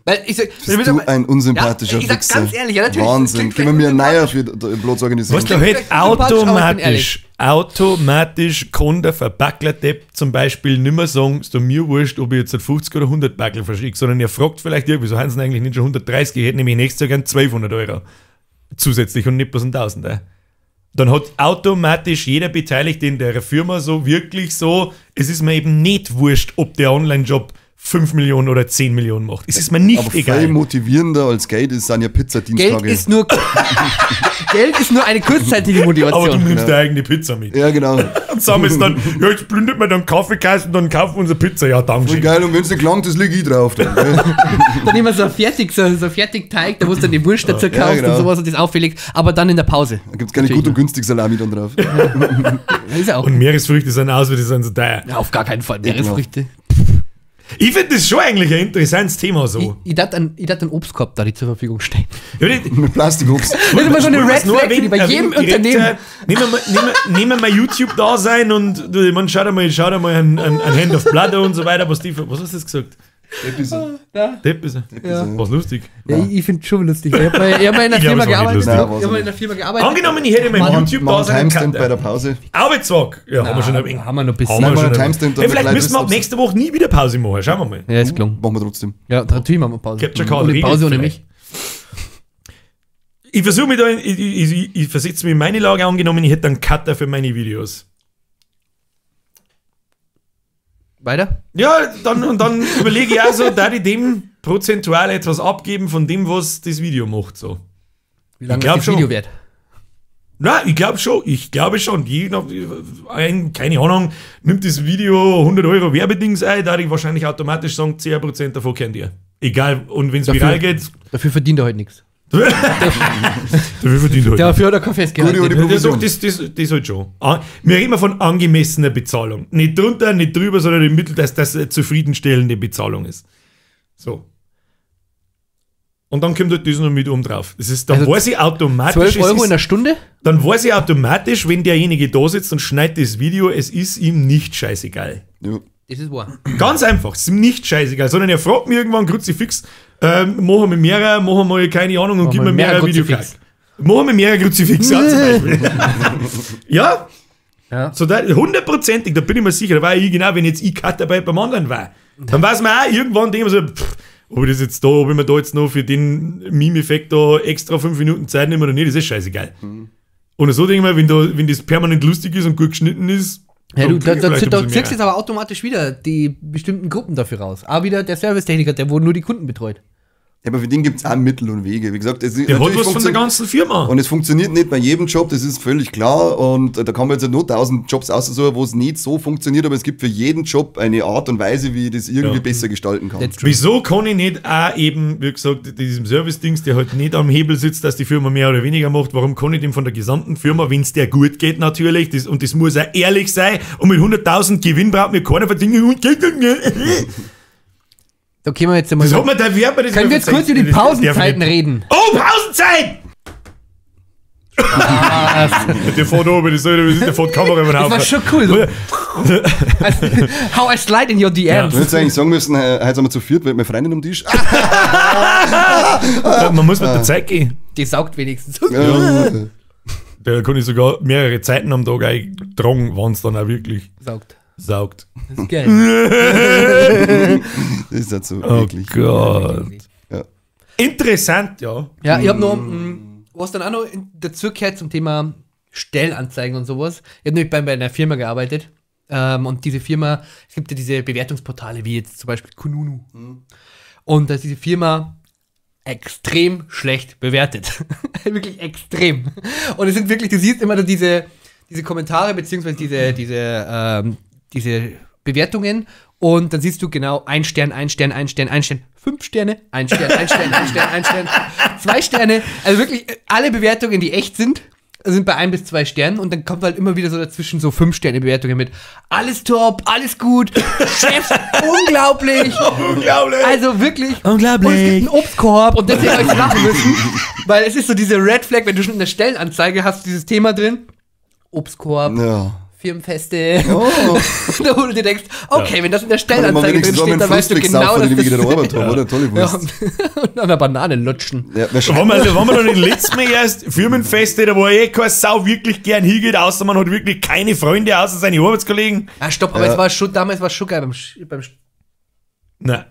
Weil ich sag, Bist du ein unsympathischer Ja, ich sag Wichser. ganz ehrlich, ja, natürlich. Wahnsinn. Das Gib klingt mir einen Neuer für die Bloß organisieren. Was da halt vielleicht unsympathisch, aber ich bin automatisch kann der Verbackler-Depp zum Beispiel nimmer sagen, ist doch mir wurscht, ob ich jetzt 50 oder 100 Backel verschicke, sondern er fragt vielleicht irgendwie, wieso haben sie denn eigentlich nicht schon 130, ich hätte nämlich nächstes Jahr gern 1200 Euro zusätzlich und nicht bloß ein Tausender. Dann hat automatisch jeder Beteiligte in der Firma so wirklich so, es ist mir eben nicht wurscht, ob der Online-Job 5 Millionen oder 10 Millionen macht. Es ist mir nicht Aber viel egal. motivierender als Geld ist, sind ja Pizzadiensttage. Geld ist nur Geld ist nur eine kurzzeitige Aber du Motivation. nimmst deine eigene Pizza mit. Ja, genau. Und sammelst dann, ja, jetzt plündert man dann Kaffeekassen und dann kaufen wir unsere Pizza. Ja, danke Voll schön. geil, und wenn es nicht gelangt, das liege ich drauf. Dann, gell? Dann immer so fertig, so Fertigteig, da musst du dann die Wurst dazu kaufst genau. und sowas und das auflegst, aber dann in der Pause. Da gibt es keine gut und günstig Salami dann drauf. Das ist ja auch. Und Meeresfrüchte sind aus, weil die sind so teuer. Ja, auf gar keinen Fall. Meeresfrüchte. Ich finde das schon eigentlich ein interessantes Thema so. Ich darf einen Obstkorb da die zur Verfügung stellen. Ja, die- Mit Plastikobst. Das ist immer so eine Ich Red muss nur Flag für die bei jedem erwähnen, direkt, Unternehmen. Nehmen wir mal YouTube da sein und du, man schaut einmal, an Hand of Blood und so weiter, was die, was hast du das gesagt? Episode. Depp ist er. Ja. Was lustig. Ja, ich finde schon lustig. Ich habe mal, ich hab mal in der Ich glaub, Firma es war nicht gearbeitet. lustig. Ich Nein, habe war's mal in nicht. der Firma gearbeitet. Angenommen, ich hätte mal Machen YouTube da machen sein Timestamp bei können. der Pause. Arbeitstag. Ja, haben wir schon erwähnt. Haben wir noch ein bisschen. Haben wir Nein, schon machen erwähnt. Timestamp, Hey, damit vielleicht Leute müssen wir ab wissen, ob's- nächste Woche nie wieder Pause machen. Schauen wir mal. Ja, ist gelungen. Machen wir trotzdem. Ja, natürlich machen wir Pause. Capture Card Ohne regelt Pause ohne vielleicht. mich. Ich versuche mich da, ich versetze mich in meine Lage, angenommen, ich hätte einen Cutter für meine Videos. Weiter? Ja, dann, und dann überlege ich auch so, da ich dem prozentual etwas abgeben von dem, was das Video macht. So. Wie lange Ich glaub ist das Video schon. wert? Na, ich glaube schon, ich glaube schon. Je nach, ein, keine Ahnung, nimmt das Video 100 Euro Werbedings ein, da ich wahrscheinlich automatisch sagen, 10% davon kennt ihr. Egal, und wenn es viral geht, Dafür verdient er heute nichts. dafür verdient er halt. Dafür hat er kein Festgehalt. Gute Ja, Provision. doch, das halt schon. Wir reden von angemessener Bezahlung. Nicht drunter, nicht drüber, sondern im Mittel, dass das eine zufriedenstellende Bezahlung ist. So. Und dann kommt halt das noch mit oben drauf. Das ist, dann Also weiß ich automatisch, 12 es Euro ist, in der Stunde? dann weiß ich automatisch, wenn derjenige da sitzt und schneidet das Video, es ist ihm nicht scheißegal. Ja. Das ist wahr. Ganz einfach, es ist ihm nicht scheißegal, sondern er fragt mich irgendwann Kruzifix, machen wir mehrere, machen wir keine Ahnung und Machen gib wir mir mehrere mehrere Videokack. Kruzifix. Machen wir mehrere Kruzifix, ja, zum Beispiel. Ja, Ja. so da, hundertprozentig, da bin ich mir sicher, da war ich genau, wenn jetzt ich Cut dabei beim anderen war. Dann weiß man auch, irgendwann denke ich mir so, pff, ob ich das jetzt da, ob ich mir da jetzt noch für den Meme-Effekt da extra 5 Minuten Zeit nehme oder nicht, das ist scheißegal. Und so denke ich mir, wenn das permanent lustig ist und gut geschnitten ist, Ja, du, dann da, krieg ich da, vielleicht ein da bisschen ziehst mehr. jetzt aber automatisch wieder die bestimmten Gruppen dafür raus. Aber wieder der Servicetechniker, der wo nur die Kunden betreut. Ja, aber für den gibt es auch Mittel und Wege. Wie gesagt, es ist Der hat natürlich was von der funktio- ganzen Firma. Und es funktioniert nicht bei jedem Job, das ist völlig klar. Und da kann man jetzt nur 1000 Jobs aussuchen, wo es nicht so funktioniert, aber es gibt für jeden Job eine Art und Weise, wie ich das irgendwie Ja. besser gestalten kann. That's true. Wieso kann ich nicht auch eben, wie gesagt, diesem Service-Dings, der halt nicht am Hebel sitzt, dass die Firma mehr oder weniger macht, warum kann ich dem von der gesamten Firma, wenn es der gut geht natürlich, das, und das muss auch ehrlich sein, und mit 100.000 Gewinn braucht mir keiner verdienen. Da können wir jetzt einmal. Das hat mir der Werber das Können wir jetzt kurz über die Das darf ich Pausenzeiten nicht. reden? Oh, Pausenzeit! Der fährt oben, das ist der fährt die Kamera über den Das war Haufen. schon cool. So. Also, How I slide in your DMs. Du hättest eigentlich sagen müssen, heute sind wir zu viert, weil meine Freundin am Tisch. Man muss mit der Zeit gehen. Die saugt wenigstens. Ja. Da kann ich sogar mehrere Zeiten am Tag eintragen, wenn es dann auch wirklich Saugt. saugt. Das ist geil. Das ist halt so Oh wirklich. Gott. Ja. Interessant, ja. Ja, ich habe noch, was dann auch noch dazu gehört zum Thema Stellenanzeigen und sowas. Ich habe nämlich bei einer Firma gearbeitet. Und diese Firma, es gibt ja diese Bewertungsportale, wie jetzt zum Beispiel Kununu. Und da ist diese Firma extrem schlecht bewertet. Wirklich extrem. Und es sind wirklich, du siehst immer diese Kommentare, beziehungsweise diese Bewertungen und dann siehst du genau 1 Stern, 1 Stern, 1 Stern, 1 Stern, 5 Sterne, 1 Stern, 1 Stern, 1 Stern, 1 Stern, 2 Sterne. Also wirklich alle Bewertungen, die echt sind, sind bei 1 bis 2 Sternen und dann kommt halt immer wieder so dazwischen so 5 Sterne Bewertungen mit alles top, alles gut, Chef, unglaublich. Unglaublich. Also wirklich. Unglaublich. Und es gibt einen Obstkorb und deswegen habe ich lachen müssen, weil es ist so diese Red Flag, wenn du schon in der Stellenanzeige hast, dieses Thema drin. Obstkorb. Ja. Firmenfeste. Oh. Da wo du dir denkst, okay, wenn das in der Stellenanzeige drin steht, dann weißt du genau, dass das... Ich wieder Arbeit habe, oder? Tolle Wurst. Ja. Und an der Banane lutschen. Ja, waren wir doch nicht letztes Mal erst Firmenfeste, da wo eh keine Sau wirklich gern hingeht, außer man hat wirklich keine Freunde, außer seine Arbeitskollegen. Ah, stopp, aber es war schon, damals war es schon geil beim Nein.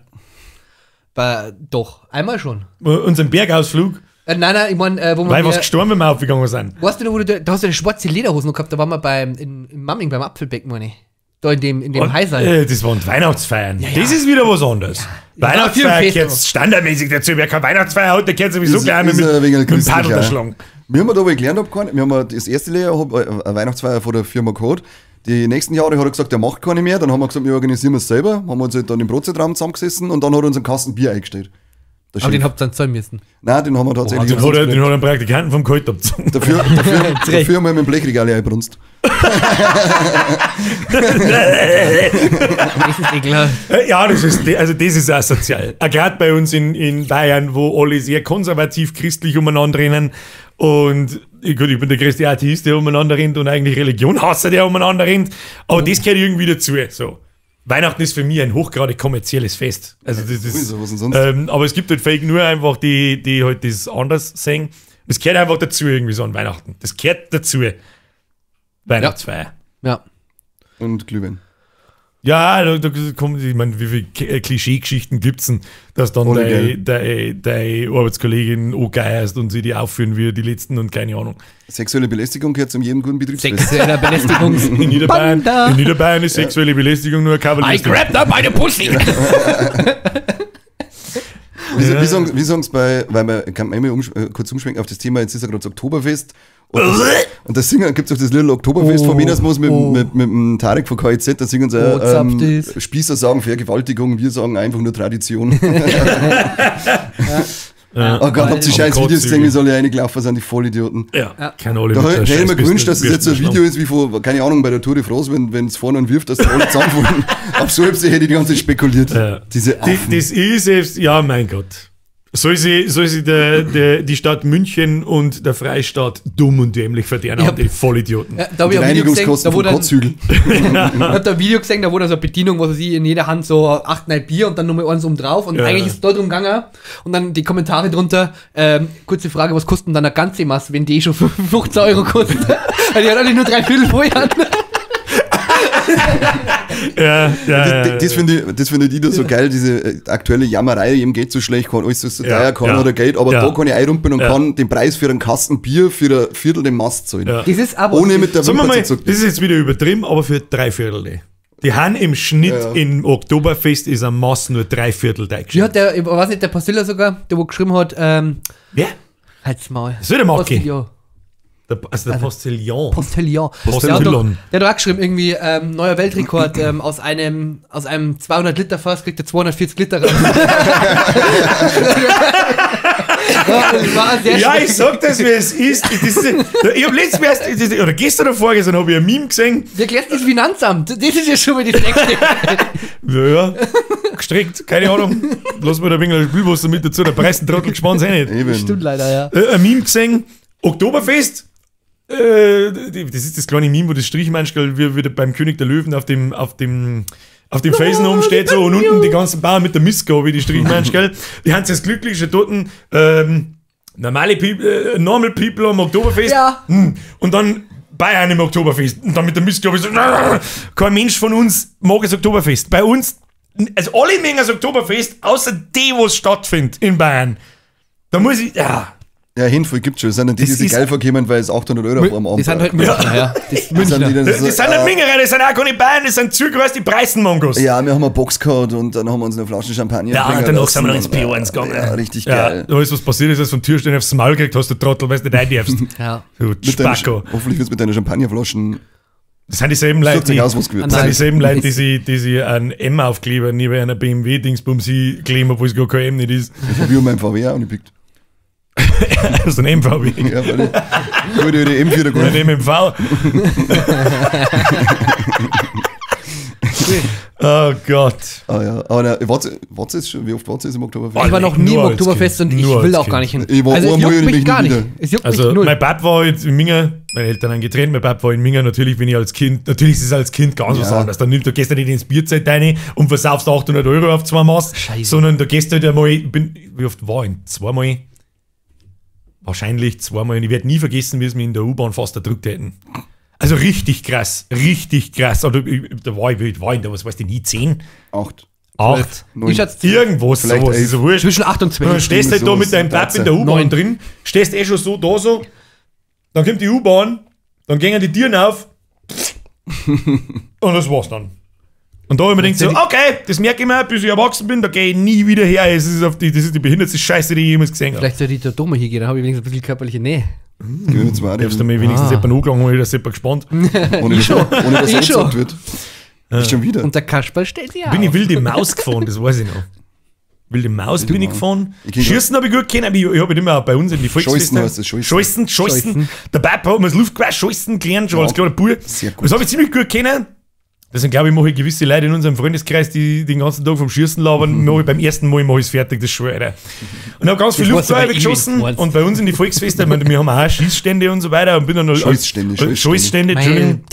Doch, einmal schon. Unseren Bergausflug. Nein, ich meine, wo wir. Weil was gestorben, wenn wir aufgegangen sind. Weißt du noch, wo du da hast du eine schwarze Lederhosen noch gehabt, da waren wir in Mamming beim Apfelbecken, meine ich. Da in dem Heißsaal. Das waren die Weihnachtsfeiern. Ja, ja. Das ist wieder was anderes. Ja. Weihnachtsfeier gehört standardmäßig dazu. Wer keine Weihnachtsfeier hat, der gehört sowieso gleich mit dem Paddel erschlagen. Wir haben da aber gelernt, wir haben das erste Lehrjahr eine Weihnachtsfeier von der Firma gehabt. Die nächsten Jahre hat er gesagt, er macht keine mehr. Dann haben wir gesagt, wir organisieren es selber. Haben wir uns halt dann im Brotzeitraum zusammengesessen und dann hat er uns einen Kasten Bier eingestellt. Aber den habt ihr dann zahlen müssen. Nein, den haben wir tatsächlich. Den hat er einen Praktikanten vom Kalt abgezogen. Dafür haben wir mit dem Blechregal eingebrunst. Das ist ekelhaft. Ja, das ist asozial. Gerade bei uns in Bayern, wo alle sehr konservativ christlich umeinander rennen. Und gut, ich bin der größte Atheist, der umeinander rennt und eigentlich Religionhasser, der umeinander rennt. Aber das gehört irgendwie dazu. So. Weihnachten ist für mich ein hochgradig kommerzielles Fest. Also das ist, was denn sonst? Aber es gibt halt Fake nur einfach, die halt das anders sehen. Das gehört einfach dazu irgendwie so an Weihnachten. Das gehört dazu. Weihnachtsfeier. Ja. Und Glühwein. Ja, da kommt, ich meine, wie viele Klischee-Geschichten gibt's denn, dass dann deine Arbeitskollegin angeierst und sie die aufführen wie die letzten und keine Ahnung. Sexuelle Belästigung gehört zu jedem guten Betriebsfest. Sexuelle Belästigung. In Niederbayern ist sexuelle Belästigung nur ein Kavalier. I grabbed up by the pussy. Wie sagen es bei, weil man kann man immer kurz umschwenken auf das Thema, jetzt ist ja gerade das Oktoberfest. Und da singen, gibt es auch das Little Oktoberfest von Menersmoos mit dem Tarek von KIZ, da singen sie Spießer sagen Vergewaltigung, wir sagen einfach nur Tradition. Ja. Oh Gott, habt ihr scheiß Videos gesehen, wie soll ich reingelaufen sind, die Vollidioten. Ja, keine alle. Da hätte ich mir gewünscht, dass es jetzt so ein Video ist, wie von, keine Ahnung, bei der Tour de France, wenn es vorne wirft, dass die alle zusammenfallen. Auf so hätte ich die ganze Zeit spekuliert. Ja. Diese Affen. Das ist es, ja, mein Gott. Soll sie die Stadt München und der Freistaat dumm und dämlich verderben, die Vollidioten. Ja, da habe ich ein Video gesehen, da wo dann, ich hab da ein Video gesehen, da wurde so eine Bedienung, was sie in jeder Hand so 8, 9 Bier und dann nochmal eins oben drauf und eigentlich ist es da drum gegangen und dann die Kommentare drunter, kurze Frage, was kostet denn dann eine ganze Masse, wenn die schon 15 Euro kostet? Weil die hat eigentlich nur 3/4 vorher. Das finde ich da so geil, diese aktuelle Jammerei, jedem geht so schlecht, kann alles ist so teuer, kann oder Geld, aber da kann ich einrumpeln und kann den Preis für einen Kasten Bier für ein Viertel den Mast zahlen. Ja. Das ist aber ohne mit der Wimper zu zucken. Das ist jetzt wieder übertrieben, aber für 3/4. Die haben im Schnitt im Oktoberfest ist am Mass nur 3/4 Teig. Ja, der, ich weiß nicht, der Postiller sogar, der wo geschrieben hat, wer? Halt's Maul. Das ist der Marki. Der Postillon. Postillon. Der hat auch geschrieben, irgendwie, neuer Weltrekord, aus einem 200 Liter Fass kriegt er 240 Liter raus. Ja, ich sag das, wie es ist. Ich hab letztes Mal erst, oder gestern oder vorgestern, habe ich ein Meme gesehen. Wir erklärt das Finanzamt. Das ist ja schon mal die nächste. Ja, gestrickt, keine Ahnung. Lass mal da ein wenig Spülwasser mit dazu, der Preisen-Trottel gespannt sein nicht. Eben. Stimmt leider, ja. Ein Meme gesehen, Oktoberfest. Das ist das kleine Meme, wo das Strichmensch wie beim König der Löwen auf dem Felsen oben steht so und unten die ganzen Bauern mit der Mistgabel, die Strichmensch, gell? Die haben das glückliche dort, normale People, normal people am Oktoberfest. Ja. Und dann Bayern im Oktoberfest. Und dann mit der Mistgabel so, kein Mensch von uns mag das Oktoberfest. Bei uns, also alle mögen das Oktoberfest, außer die, wo es stattfindet in Bayern. Da muss ich, ja. Ja, Hinvoll gibt's schon. Das sind dann die, die sich geil vorkommen, weil es 800 Euro auf einem Abend Die sind halt Münchner, ja. Das sind nicht Mingerer, das sind auch keine Bayern, das sind zugereiste Preisenmongos. Ja, wir haben eine Box gehabt und dann haben wir uns eine Flasche Champagner. Ja, und danach sind wir noch ins P1 gegangen. Ja, richtig geil. Ja, alles, was passiert ist, als vom Türsteher aufs Maul gekriegt hast, du Trottel, weißt du nicht rein darfst. Ja. Du Spacko. Hoffentlich wirst du mit deiner Champagnerflaschen. Das sind dieselben Leute, die, die sich ein M aufkleben, nie bei einer BMW-Dingsbums kleben, obwohl es gar kein M nicht ist. Das habe ich um meinen VW auch nicht gepickt. Das ist ein MVW. Ja, weil ich würde die M4 da Ein MMV. Oh Gott. Ah ja, aber na, wart jetzt schon, wie oft wart ihr jetzt im Oktoberfest? Ich war noch nie im Oktoberfest und ich will auch gar nicht hin. Ich war also, es juckt mich gar nicht. Es juckt mich null. Mein Pap war jetzt in Minga, meine Eltern haben getrennt, mein Pap war in Minga, natürlich bin ich als Kind, natürlich ist es als Kind ganz was anderes. Dann nimmt, du gehst ja nicht ins Bierzelt rein und versaufst 800 Euro auf zwei Maß, sondern da gehst du halt einmal, wie oft war ich? Zweimal? Wahrscheinlich zweimal. Und ich werde nie vergessen, wie es mich in der U-Bahn fast erdrückt hätten. Also richtig krass, richtig krass. Also, da war ich, was weiß ich, nie 10? 8. 8. Irgendwo sowas, ist so wurscht. Zwischen 8 und 12. Dann stehst halt da mit deinem Papp in der U-Bahn drin, stehst eh schon so da so, dann kommt die U-Bahn, dann gehen die Türen auf und das war's dann. Und da habe ich mir gedacht so, okay, das merke ich mir, bis ich erwachsen bin, da gehe ich nie wieder her. Das ist, das ist die behindertste Scheiße, die ich jemals gesehen habe. Vielleicht sollte ich da doch mal hingehen, dann habe ich wenigstens ein bisschen körperliche Nähe. Darfst du mir wenigstens jemanden angelangen und ich bin gespannt. Ohne dass er angesagt wird. Schon wieder. Und der Kasperl steht ja. Bin ich wilde Maus gefahren, das weiß ich noch. Wilde Maus bin ich gefahren. Schießen habe ich gut kennen, aber ich habe immer auch bei uns in die Volksfeste. Scheußen. Der Papa hat mir das Luftgewehr Scheußen gelernt, schon als kleiner Bub. Sehr gut. Das habe ich ziemlich gut kennen. Deswegen glaube ich, mache ich gewisse Leute in unserem Freundeskreis, die den ganzen Tag vom Schießen labern, mache ich beim ersten Mal mache ich es fertig, das schwöre ich. Und habe ganz viel Luftgewehr geschossen und bei uns in die Volksfeste, ich meine, wir haben auch Schießstände und so weiter und bin dann Schießstände, Entschuldigung.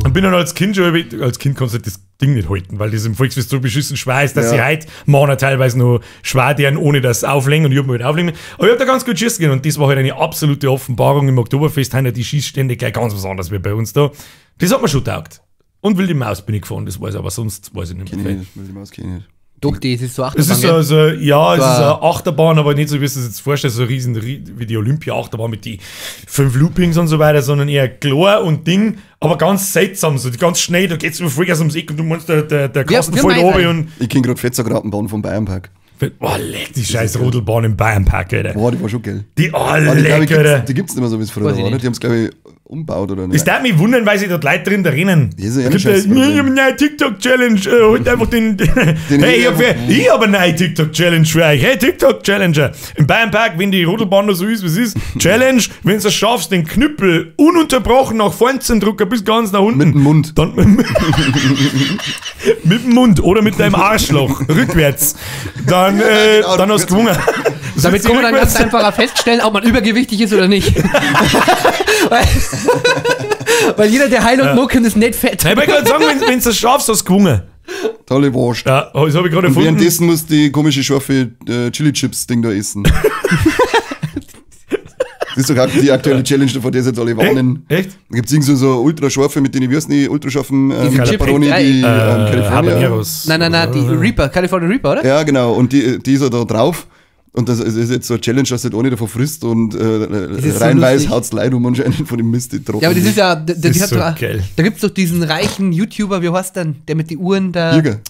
Und bin dann als Kind schon, als Kind kannst du das Ding nicht halten, weil das im Volksfest so beschissen schwer ist, dass sie heute Männer teilweise noch schwer deren, ohne das auflegen und ich hab mir halt auflegen. Aber ich hab da ganz gut schießen können und das war halt eine absolute Offenbarung im Oktoberfest, haben ja die Schießstände gleich ganz was anderes wie bei uns da. Das hat mir schon taugt. Und Wilde Maus bin ich gefahren, das weiß ich, aber sonst weiß ich nicht mehr. Wilde Maus kenne ich nicht. Doch, das ist so Achterbahn. Es ist so, ja, es ist eine Achterbahn, aber nicht so, wie du es jetzt vorstellst, so riesen wie die Olympia-Achterbahn mit die 5 Loopings und so weiter, sondern eher klar und Ding, aber ganz seltsam, so ganz schnell, da geht's Vollgas ums Eck und du meinst, der Kasten voll oben und. Ich kenn grad Fetzer-Grappenbahn vom Bayernpark. Boah, leck die scheiß Rodelbahn im Bayernpark, Alter. Boah, die war schon geil. Die, oh, leck, Alter. Die gibt's nicht mehr so, wie es früher war, oder? Die haben's, glaube ich, umbaut oder nicht. Das darf mich wundern, weil sich dort Leute drin da rennen. Das ist ja ein scheiß Problem. Ich hab eine TikTok-Challenge, holt einfach den hey, ich hab eine neue TikTok-Challenge für euch. Hey, TikTok-Challenger. Im Bayernpark, wenn die Rodelbahn noch so ist, wie es ist, Challenge, wenn du es schaffst, den Knüppel ununterbrochen nach vorne zu drücken, bis ganz nach unten. Mit dem Mund. Dann mit dem Mund oder mit deinem Arschloch, rückwärts. Dann, genau, dann hast du gewonnen. Damit kann man dann ganz einfach feststellen, ob man übergewichtig ist oder nicht. weil jeder, der Heil und Mucken ist nicht fett. Ich wollte gerade sagen, wenn du es schaffst, hast du gewonnen. Tolle Wurst. Ja, das habe ich gerade erfunden. Währenddessen musst du die komische scharfe Chili-Chips-Ding da essen. Das ist doch auch die aktuelle Challenge, vor der sie jetzt alle warnen. Echt? Da gibt es irgend so ultrascharfe, mit denen ich weiß nicht, ultrascharfen Pepperoni, die California. Nein, die Reaper, California Reaper, oder? Ja, genau. Und die ist ja da drauf. Und das ist jetzt so eine Challenge, dass du halt ohne davon frisst und reinweise so haut's Leid um anscheinend von dem Mist, die trocken. Ja, aber das ist ja, das ist so geil. Da gibt's doch diesen reichen YouTuber, wie heißt denn, der mit den Uhren da. Jürgen.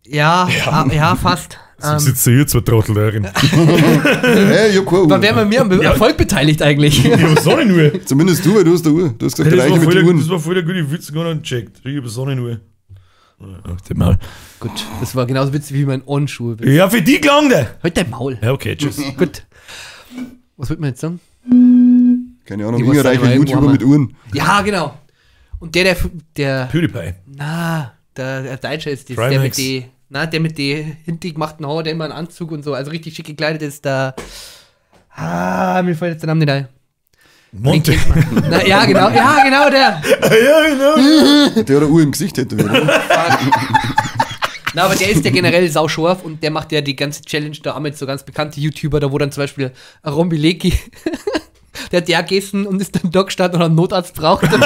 Ja, ja, fast. So sitzt du hier, zwei Trottel darin. Hey, ja, cool. Wann wären wir mir am Erfolg beteiligt eigentlich? Ich hab Sonnenuhr. Zumindest du, weil du hast eine Uhr. Du hast gesagt, hey, der mit den Uhren. Das war voll der gute Witz, gar nicht gecheckt. Ich hab Sonnenuhr. Ach, Gut, das war genauso witzig wie mein Onschuh. Ja, für die klang der. Halt dein Maul. Ja, okay, tschüss. Gut. Was wird man jetzt sagen? Keine Ahnung, irgendein reicher YouTuber mit Uhren. Ja, genau. Und der PewDiePie. Na, der Deutsche ist das, der mit die, na, der mit die hinten gemachten Haare, der immer einen Anzug und so, also richtig schick gekleidet ist, da. Ah, mir fällt jetzt der Name nicht ein. Monte. Na, ja, genau, der. Ja, genau. Der hat eine Uhr im Gesicht hätte, oder? Na, aber der ist ja generell sauscharf und der macht ja die ganze Challenge da mit so ganz bekannte YouTuber, da wo dann zum Beispiel Rombileki, Der hat ja gegessen und ist dann da gestanden und hat einen Notarzt braucht. Ja,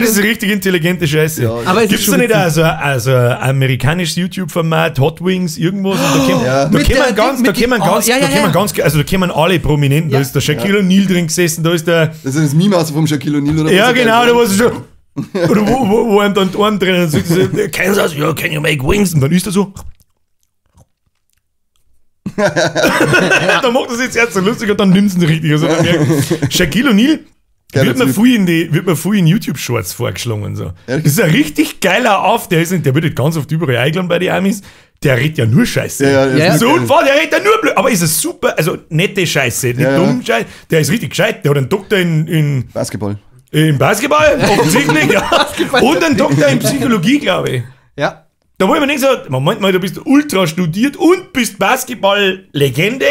das ist richtig intelligente Scheiße. Ja, aber es Gibt's ist da schon nicht auch so ein amerikanisches YouTube-Format, Hot Wings, irgendwas? Und da Mit kämen der- ganz, mit da die- kämen oh, ganz, ja, da ja, kämen ja. ganz, also da kämen alle Prominenten. Da Ja. ist der Shaquille O'Neal drin gesessen, da ist der, Das ist das Meme aus vom Shaquille O'Neal oder ja was? genau, da war es schon, oder wo einem dann die Arme drin und sagt, so, Kansas, yeah, can you make wings? Und dann ist er so. Dann macht das jetzt erst so lustig und dann nimmt's ihn richtig. Also dann merkt, Shaquille O'Neal Geiler wird mir Typ. viel in die, wird mir viel in YouTube-Shorts vorgeschlagen. So. Ehrlich? Das ist ein richtig geiler Auf, der ist nicht, der wird nicht ganz oft überall eingeladen bei den Amis. Der redet ja nur Scheiße. Ja, ja, der Ja, ist So geil. unfassbar, der redet ja nur blöd. Aber ist ein super, also nette Scheiße, nicht Ja, ja. dumm Scheiße. Der ist richtig gescheit. Der hat einen Doktor in Basketball. im Basketball, offensichtlich, ja. Und einen Doktor in Psychologie, glaube ich. Ja. Da wo ich mir denke, so, Moment mal, du bist ultra studiert und bist Basketball-Legende.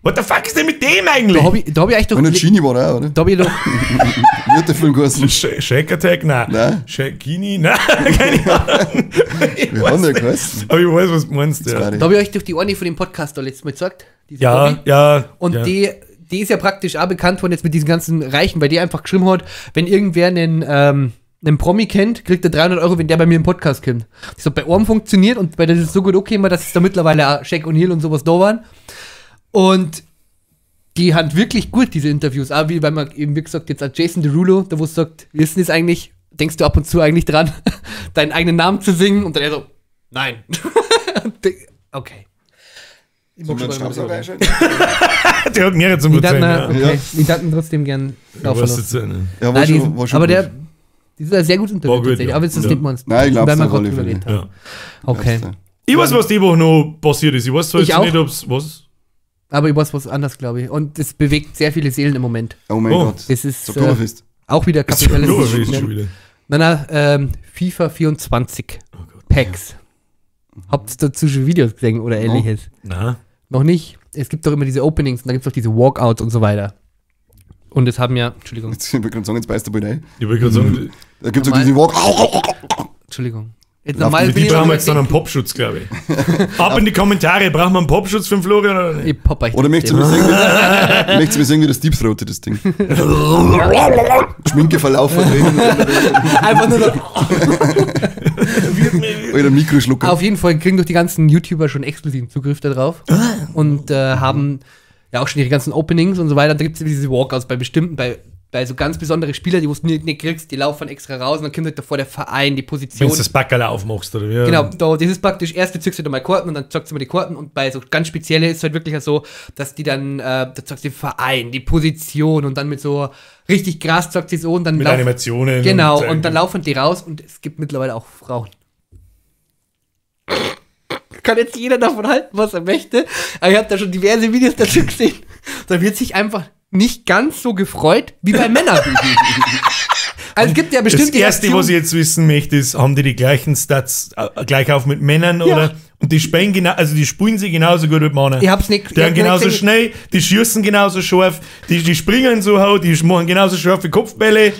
What the fuck ist denn mit dem eigentlich? Da hab ich, da hab ich eigentlich doch. Und der Genie war da, oder? Da hab ich doch. Wie hat der Film geheißen? Shake Attack? Nein. Nein. Shakini? Nein, keine Ahnung. Ich Wie weiß hat der nicht. geheißen? Aber ich weiß, was du meinst. Ja, Da hab ich euch durch die eine von dem Podcast da letztes Mal gezeigt. Diese ja. Bobby. ja Und ja. die ist ja praktisch auch bekannt worden jetzt mit diesen ganzen Reichen, weil die einfach geschrieben hat, wenn irgendwer einen Promi kennt, kriegt er 300 Euro, wenn der bei mir im Podcast kommt. Das hat bei Orm funktioniert und bei der ist es so gut okay, dass es da mittlerweile auch Shaq O'Neal und sowas da waren. Und die haben wirklich gut, diese Interviews. Auch wie, weil man eben, wie gesagt, jetzt auch Jason Derulo, da wo es sagt, wir wissen es eigentlich, denkst du ab und zu eigentlich dran, deinen eigenen Namen zu singen? Und dann er so, nein. Okay. Ich mag Sollen wir schon einen mal Staubsauger so. einschalten? Der hat mehrere zum Die Daten, Erzählen. Ja. okay. Die Daten trotzdem gern laufen Was lassen. jetzt, ne? Ja, war Nein, die schon, sind, war schon aber gut. der, die ist ein sehr gutes Interview War gut, tatsächlich. ja. Aber jetzt das Ja. nicht meinst. Nein, ich glaub's Weil wir auf gerade alle drüber Fälle. geredet haben. Ja. Okay. Ich weiß, was die Woche noch passiert ist. Ich weiß zwar Ich jetzt auch. nicht, ob's was. Aber ich weiß was anders, glaube ich. Und es bewegt sehr viele Seelen im Moment. Oh mein Oh. Gott. Das ist Das Oktoberfest. auch wieder Das ist kapitalistisch. schon wieder. Nein, nein, FIFA 24 Oh Gott. Packs. Habt ihr dazu schon Videos gesehen oder ähnliches? Na. Noch nicht. Es gibt doch immer diese Openings und da gibt es doch diese Walkouts und so weiter. Und es haben ja, Entschuldigung, Jetzt, ich wollte gerade sagen, jetzt beißt der bald ein. Ich wollte gerade sagen, Da gibt es doch Normal. diesen Walk. Entschuldigung. Jetzt Lauf normal die bin ich brauchen wir jetzt dann einen Popschutz, glaube ich. Ab in die Kommentare, brauchen wir einen Popschutz für den Florian oder nicht? Ich pop euch Oder möchtest du mir trotzdem. sehen, wie, möchtest du mir sehen, wie das Deep Throat das Ding? Schminke verlaufen drin. Einfach nur noch. Oder Mikroschlucker. Auf jeden Fall kriegen doch die ganzen YouTuber schon exklusiven Zugriff darauf und haben ja auch schon ihre ganzen Openings und so weiter. Und da gibt es diese Walkouts bei bestimmten, bei so ganz besonderen Spielern, die du nicht, nicht kriegst, die laufen extra raus und dann kommt halt davor der Verein, die Position. Wenn du das Backerl aufmachst, oder wie? Genau, da, das ist praktisch, erst zückst du mal Karten und dann zockst du mal die Karten und bei so ganz spezielle ist es halt wirklich so, dass die dann, da zockst du den Verein, die Position und dann mit so richtig krass zockt sie so und dann Mit lauf- Animationen. Genau, und dann laufen die raus und es gibt mittlerweile auch Frauen. Kann jetzt jeder davon halten, was er möchte. Aber ich habe da schon diverse Videos dazu gesehen. Da wird sich einfach nicht ganz so gefreut wie bei Männern. Also es gibt ja Das bestimmt Erste, was ich jetzt wissen möchte, ist, haben die die gleichen Stats gleich auf mit Männern Ja. oder? Und die spielen genau, also die spielen sie genauso gut mit Männern. Ich hab's nicht- Die ich sind hab nicht genauso gesehen. schnell, die schießen genauso scharf, die springen so hoch, die machen genauso scharfe Kopfbälle.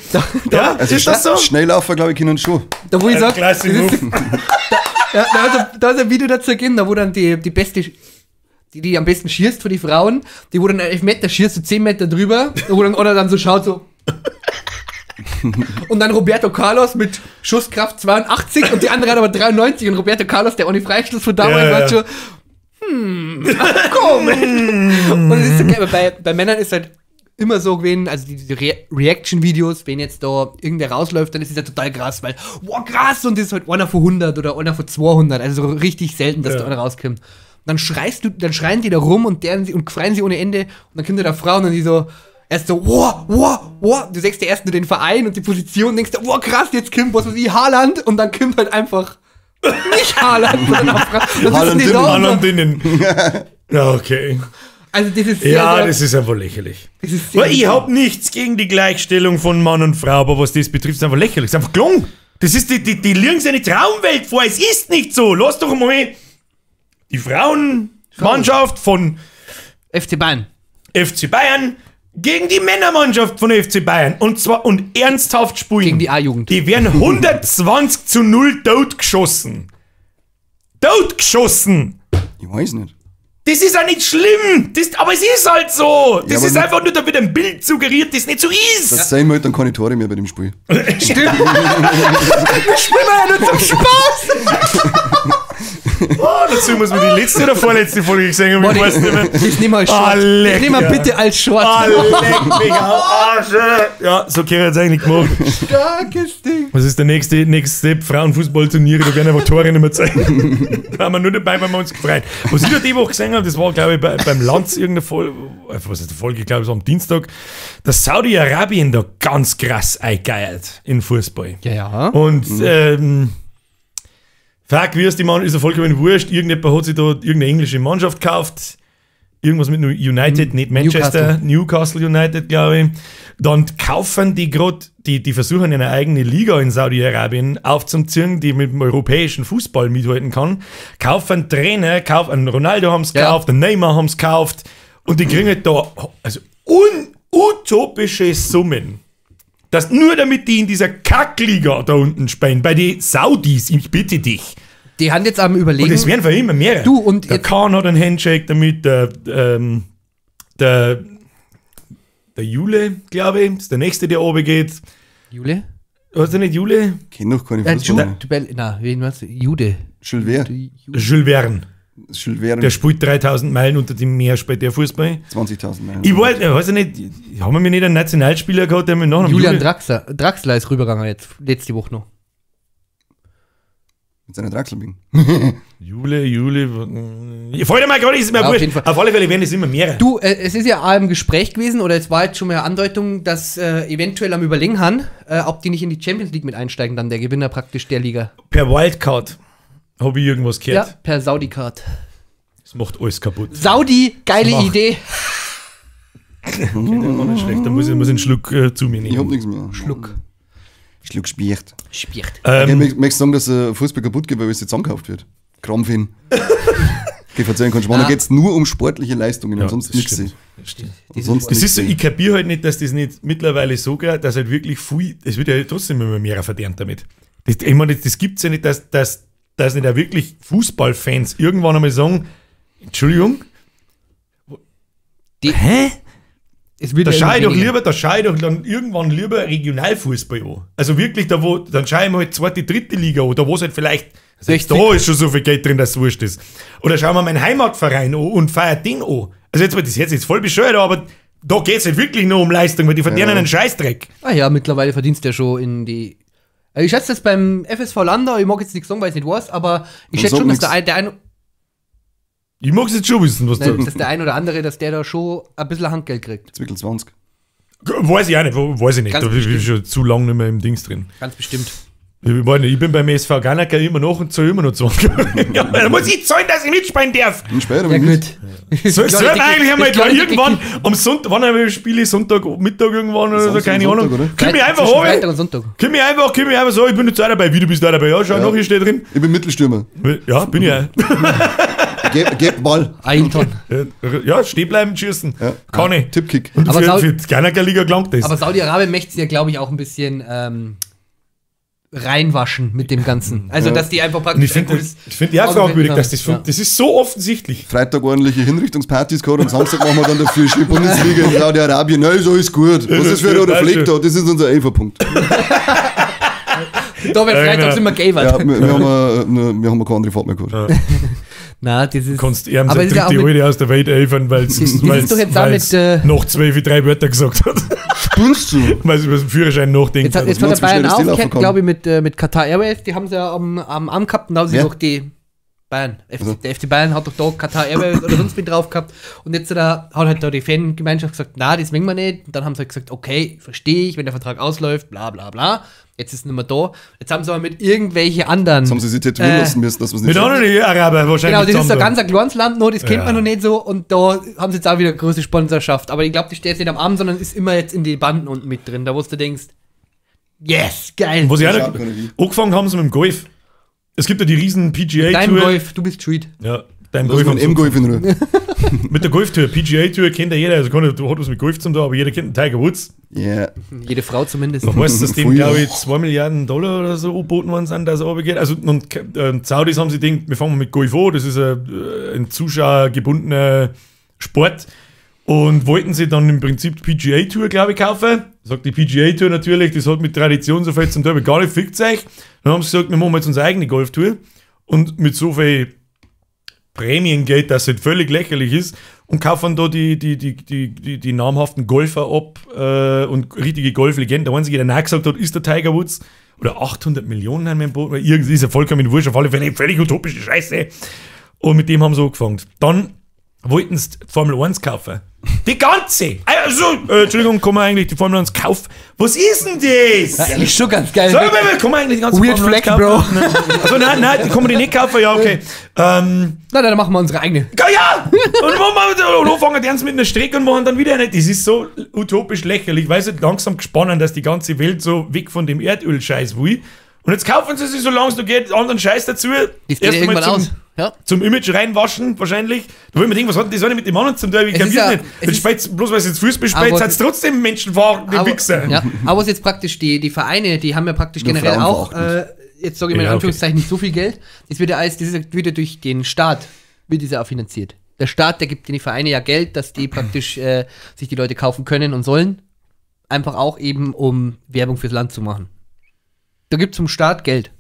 Ja, Also ist das so? Schnelllaufer, glaube ich, können schon. Da wo ich sag, Klasse Move. ja, da ist ein Video dazu gegeben, da wo dann die beste, die am besten schießt für die Frauen, die wo dann 11 Meter schießt, so 10 Meter drüber, wo dann oder dann so schaut so. Und dann Roberto Carlos mit Schusskraft 82 und die andere hat aber 93 und Roberto Carlos, der ohne Freistoß von damals, Ja, ja. war schon, komisch. Und es ist so geil, weil bei Männern ist halt immer so gewesen, also diese Reaction-Videos, wenn jetzt da irgendwer rausläuft, dann ist es ja total krass, weil, wow, krass, und das ist halt einer von 100 oder einer von 200, also so richtig selten, dass Ja. da einer rauskommt. Und dann dann schreien die da rum und deren sie und freien sie ohne Ende und dann kommt da der Frau und dann die so, erst so, wow, wow, wow, du siehst ja erst nur den Verein und die Position und denkst, wow, krass, jetzt kommt, was weiß ich, Haaland und dann kommt halt einfach nicht Haaland, sondern auch Frau. Dann sitzen Haaland die da und so, Haaland innen. Ja, okay. also das ist sehr, Ja, sehr, das ist einfach lächerlich. das ist sehr Weil ich hab nichts gegen die Gleichstellung von Mann und Frau, aber was das betrifft, ist einfach lächerlich. Ist einfach gelungen. Das ist die lügen sich eine Traumwelt vor. Es ist nicht so. Lass doch mal die Frauenmannschaft von FC Bayern. FC Bayern gegen die Männermannschaft von FC Bayern. Und zwar und ernsthaft spielen. Gegen die A-Jugend. Die werden 120-0 totgeschossen. Totgeschossen! Ich weiß nicht. Das ist ja nicht schlimm, das, aber es ist halt so. Das Ja, aber ist mit- einfach nur, da wird ein Bild suggeriert, das nicht so ist. Das sehen wir halt dann keine Tore mehr bei dem Spiel. Stimmt. Wir spielen ja nur zum Spaß. Oh, dazu muss man die letzte oder vorletzte Folge gesehen haben, ich weiß nicht mehr. Das nehmen wir als Short. Ah, leck, Das nehmen wir ja. bitte als Short. Ah, leck mich am Arsch. Ja, so gehört jetzt eigentlich gemacht. Starkes Ding. Was ist der nächste Step? Frauenfußballturniere, da werden einfach Tore nicht mehr zeigen. Da waren wir nur dabei, weil wir uns gefreut. Was ich da die Woche gesehen habe, das war, glaube ich, beim Lanz irgendeine Folge, was ist die Folge, glaube ich, so am Dienstag, dass Saudi-Arabien da ganz krass eingeiert in Fußball. Ja, ja. Und fuck, wie ist die Mann, ist ja vollkommen wurscht. Irgendjemand hat sich da irgendeine englische Mannschaft gekauft. Irgendwas mit United, nicht Manchester, Newcastle United, glaube ich. Dann kaufen die gerade, die versuchen eine eigene Liga in Saudi-Arabien aufzuziehen, die mit dem europäischen Fußball mithalten kann. Kaufen Trainer, kaufen Ronaldo haben sie Ja. gekauft, einen Neymar haben sie gekauft. Und die kriegen halt da also utopische Summen. Das nur damit die in dieser Kackliga da unten spielen, bei den Saudis, ich bitte dich. Die haben jetzt am Überlegen. Und es werden für immer mehrere. Du, und der jetzt- Kahn hat einen Handshake damit, der Jule, glaube ich, ist der nächste, der oben geht. Jule? Weißt du nicht, Jule? Kenn doch keine Fußballer. Na, wen meinst du? Jude. Jules Verne. Jules Verne. Jules Verne. Der spielt 3000 Meilen unter dem Meer, spielt der Fußball. 20.000 Meilen. Ich weiß ja nicht, haben wir nicht einen Nationalspieler gehabt, der mit Nachnamen Julian Jule? Draxler ist rübergegangen jetzt, letzte Woche noch. Mit seiner Draxelbing. Jule, Fällt mir gerade, ist mir Ja, auf wurscht. jeden Fall. Auf alle Fälle werden es immer mehrere. Du, es ist ja auch im Gespräch gewesen, oder es war jetzt schon mal eine Andeutung, dass eventuell am Überlegen han, ob die nicht in die Champions League mit einsteigen, dann der Gewinner praktisch der Liga. Per Wildcard habe ich irgendwas gehört. Ja, per Saudi-Card. Das macht alles kaputt. Saudi, geile Macht. Idee. Okay, das war nicht schlecht. Da muss ich einen Schluck zu mir Ich hab nehmen. nichts mehr. Schluck. Schluck Spiert. Spiert. Okay, möchtest du sagen, dass Fußball kaputt geht, weil es jetzt zusammengekauft wird? Krampf hin. Okay, verzeihen kannst du. Da Ah. geht es nur um sportliche Leistungen, Ja, und sonst das nichts. stimmt. Das stimmt. Ansonsten Das ist so, nix. ich kapiere halt nicht, dass das nicht mittlerweile so geht, dass halt wirklich viel, es wird ja trotzdem immer mehr verdient damit. Das, ich meine, das gibt es ja nicht, dass nicht auch wirklich Fußballfans irgendwann einmal sagen, Entschuldigung, hä? Es wird Da ja schaue ich immer doch weniger. lieber, da schaue ich doch dann irgendwann lieber Regionalfußball an. Also wirklich, da wo, dann schaue ich mir halt zweite, dritte Liga an, da wo es halt vielleicht, selbst 60. da ist schon so viel Geld drin, dass es wurscht ist. Oder schauen wir meinen Heimatverein an und feier den an. Also jetzt, das hört sich jetzt voll bescheuert, an, aber da geht es halt wirklich nur um Leistung, weil die verdienen Ja. einen Scheißdreck. Ah ja, mittlerweile verdienst du ja schon in die. Also ich schätze das beim FSV Landau, ich mag jetzt nichts sagen, weil ich es nicht weiß, aber ich Und schätze sag schon, dass nix. der, ein, der, ein, Ich mag es jetzt schon wissen, was nein, du dass der ein oder andere, dass der da schon ein bisschen Handgeld kriegt. Zwickel 20. Weiß ich auch nicht, weiß ich nicht. Ganz Da bin ich schon zu lange nicht mehr im Dings drin. Ganz bestimmt. Ich, weiß nicht, ich bin beim SV Ganacker immer noch und zahle immer noch 20. Ja, da muss ich zahlen, dass ich mitspielen darf. Und später Ja, mit. gut. So, soll man eigentlich einmal klar, irgendwann am Sonntag, wann haben wir Spiele? Sonntag, Mittag irgendwann oder so, Samstag keine und Ahnung. Sonntag, oder? Komm mich einfach Zwischen runter. Freitag und Sonntag. Komm mich einfach so, ich bin jetzt auch dabei. Wie, du bist auch dabei? Ja, schau Ja. noch, hier steht drin. Ich bin Mittelstürmer. Ja, bin ich auch. Geb Ball. Ailton. Ja, stehen bleiben, schießen. Ja. Kann ich. Tippkick. Und Aber für die Ganacker Liga gelangt das. Aber Saudi-Arabien möchte ja, glaube ich, auch ein bisschen reinwaschen mit dem Ganzen. Also, Ja. dass die einfach Und praktisch ich finde ein gutes ich find ja Auge fragwürdig, haben. dass das, Ja. das ist so offensichtlich. Freitag ordentliche Hinrichtungspartys gehabt und Samstag machen wir dann dafür schön Bundesliga in Saudi-Arabien. Nein, so ist gut. Was ist für ein roter Fleck da? Das ist unser Elferpunkt. Da wird Ja, freitags genau. immer gay Ja, wir haben keine andere Fahrt mehr gehabt. Na, das ist. Du kannst ihm aber seine es ist ja auch dritte mit, Alte aus der Welt helfen, weil Das ist doch jetzt auch weil's mit, noch 12, drei Wörter gesagt hat. Spinnst du? Weil sie über den Führerschein nachdenkt. jetzt hat, jetzt hat man der Bayern zwischen den Stil aufgehört, laufen kann. glaube ich, mit Qatar Airways. Die haben sie ja am Arm gehabt und da haben sie Ja. noch die Bayern. Also. Der FC Bayern hat doch da Qatar Airways oder sonst wen drauf gehabt. Und jetzt da hat halt da die Fangemeinschaft gesagt, na, das mögen wir nicht. Und dann haben sie halt gesagt, okay, verstehe ich, wenn der Vertrag ausläuft, bla bla bla. Jetzt ist es nicht mehr da. Jetzt haben sie aber mit irgendwelche anderen. Jetzt haben sie sich tätowieren lassen müssen, dass wir es nicht Mit anderen Araber wahrscheinlich. Genau, das ist so zusammen. ganz ein kleines Land noch, das kennt Ja. man noch nicht so. Und da haben sie jetzt auch wieder eine große Sponsorschaft. Aber ich glaube, die steht jetzt nicht am Arm, sondern ist immer jetzt in die Banden unten mit drin, da wo du denkst, yes, geil. Was ich auch Schaut noch, keiner wie. angefangen haben sie mit dem Golf. Es gibt ja die riesen PGA Dein Tour. Golf, du bist schuld. Ja, dein Lass Golf. mal und den M-Golf in Ruhe. Mit der Golftour, PGA Tour kennt ja jeder, also kann, du hat was mit Golf zum tun, aber jeder kennt den Tiger Woods. Yeah. Jede Frau zumindest. Man weiß, dass dem, Früher. glaube ich, 2 Milliarden Dollar oder so angeboten worden sind, dass er runtergeht. Also, und Saudis haben sich gedacht, wir fangen mit Golf an, das ist ein zuschauergebundener Sport. Und wollten sie dann im Prinzip die PGA Tour, glaube ich, kaufen. Sagt die PGA Tour natürlich, das hat mit Tradition so viel zum tun, gar nicht, fickt euch. Dann haben sie gesagt, wir machen jetzt unsere eigene Golftour. Und mit so viel Prämiengeld, das halt völlig lächerlich ist, und kaufen da die namhaften Golfer ab und richtige Golflegenden. Der Einzige, der Nein gesagt hat, ist der Tiger Woods. Oder 800 Millionen haben wir im Boot. Irgendwie ist ja vollkommen wurscht, auf alle Fälle völlig utopische Scheiße. Und mit dem haben sie angefangen. Dann wollten sie die Formel 1 kaufen. Die ganze! Also, Entschuldigung, kann man eigentlich die Formel 1 kaufen? Was ist denn das? Ja, eigentlich schon ganz geil. Sag mal, kann man eigentlich die ganze Weird Formel 1 Flex, kaufen? Also nein, die kann man die nicht kaufen, ja, okay. Nein, dann machen wir unsere eigene. Ja! Und anfangen die ernst mit einer Strecke und machen dann wieder eine. Das ist so utopisch lächerlich. Ich weiß nicht, langsam gespannt, dass die ganze Welt so weg von dem Erdölscheiß will. Und jetzt kaufen sie sich, solange es noch geht, anderen Scheiß dazu. Das geht ja Erst mal irgendwann aus. Ja. Zum Image reinwaschen, wahrscheinlich. Da wollen wir denken, was hat denn das eine mit dem anderen zum tun? Ich Es kapier ist ja- nicht. es Wenn ist- spielt's, bloß weil es jetzt Fußball spielt, Aber- sind es trotzdem menschenverachtende Wichser. Ja, aber was jetzt praktisch die Vereine, die haben ja praktisch Nur generell Frauen auch, verachtend. jetzt sage ich mal in Ja, okay. Anführungszeichen, nicht so viel Geld. Das wird ja alles, das ist, wird ja durch den Staat, wird das ja auch finanziert. Der Staat, der gibt den Vereinen ja Geld, dass die praktisch sich die Leute kaufen können und sollen. Einfach auch eben, um Werbung fürs Land zu machen. Da gibt es vom Staat Geld.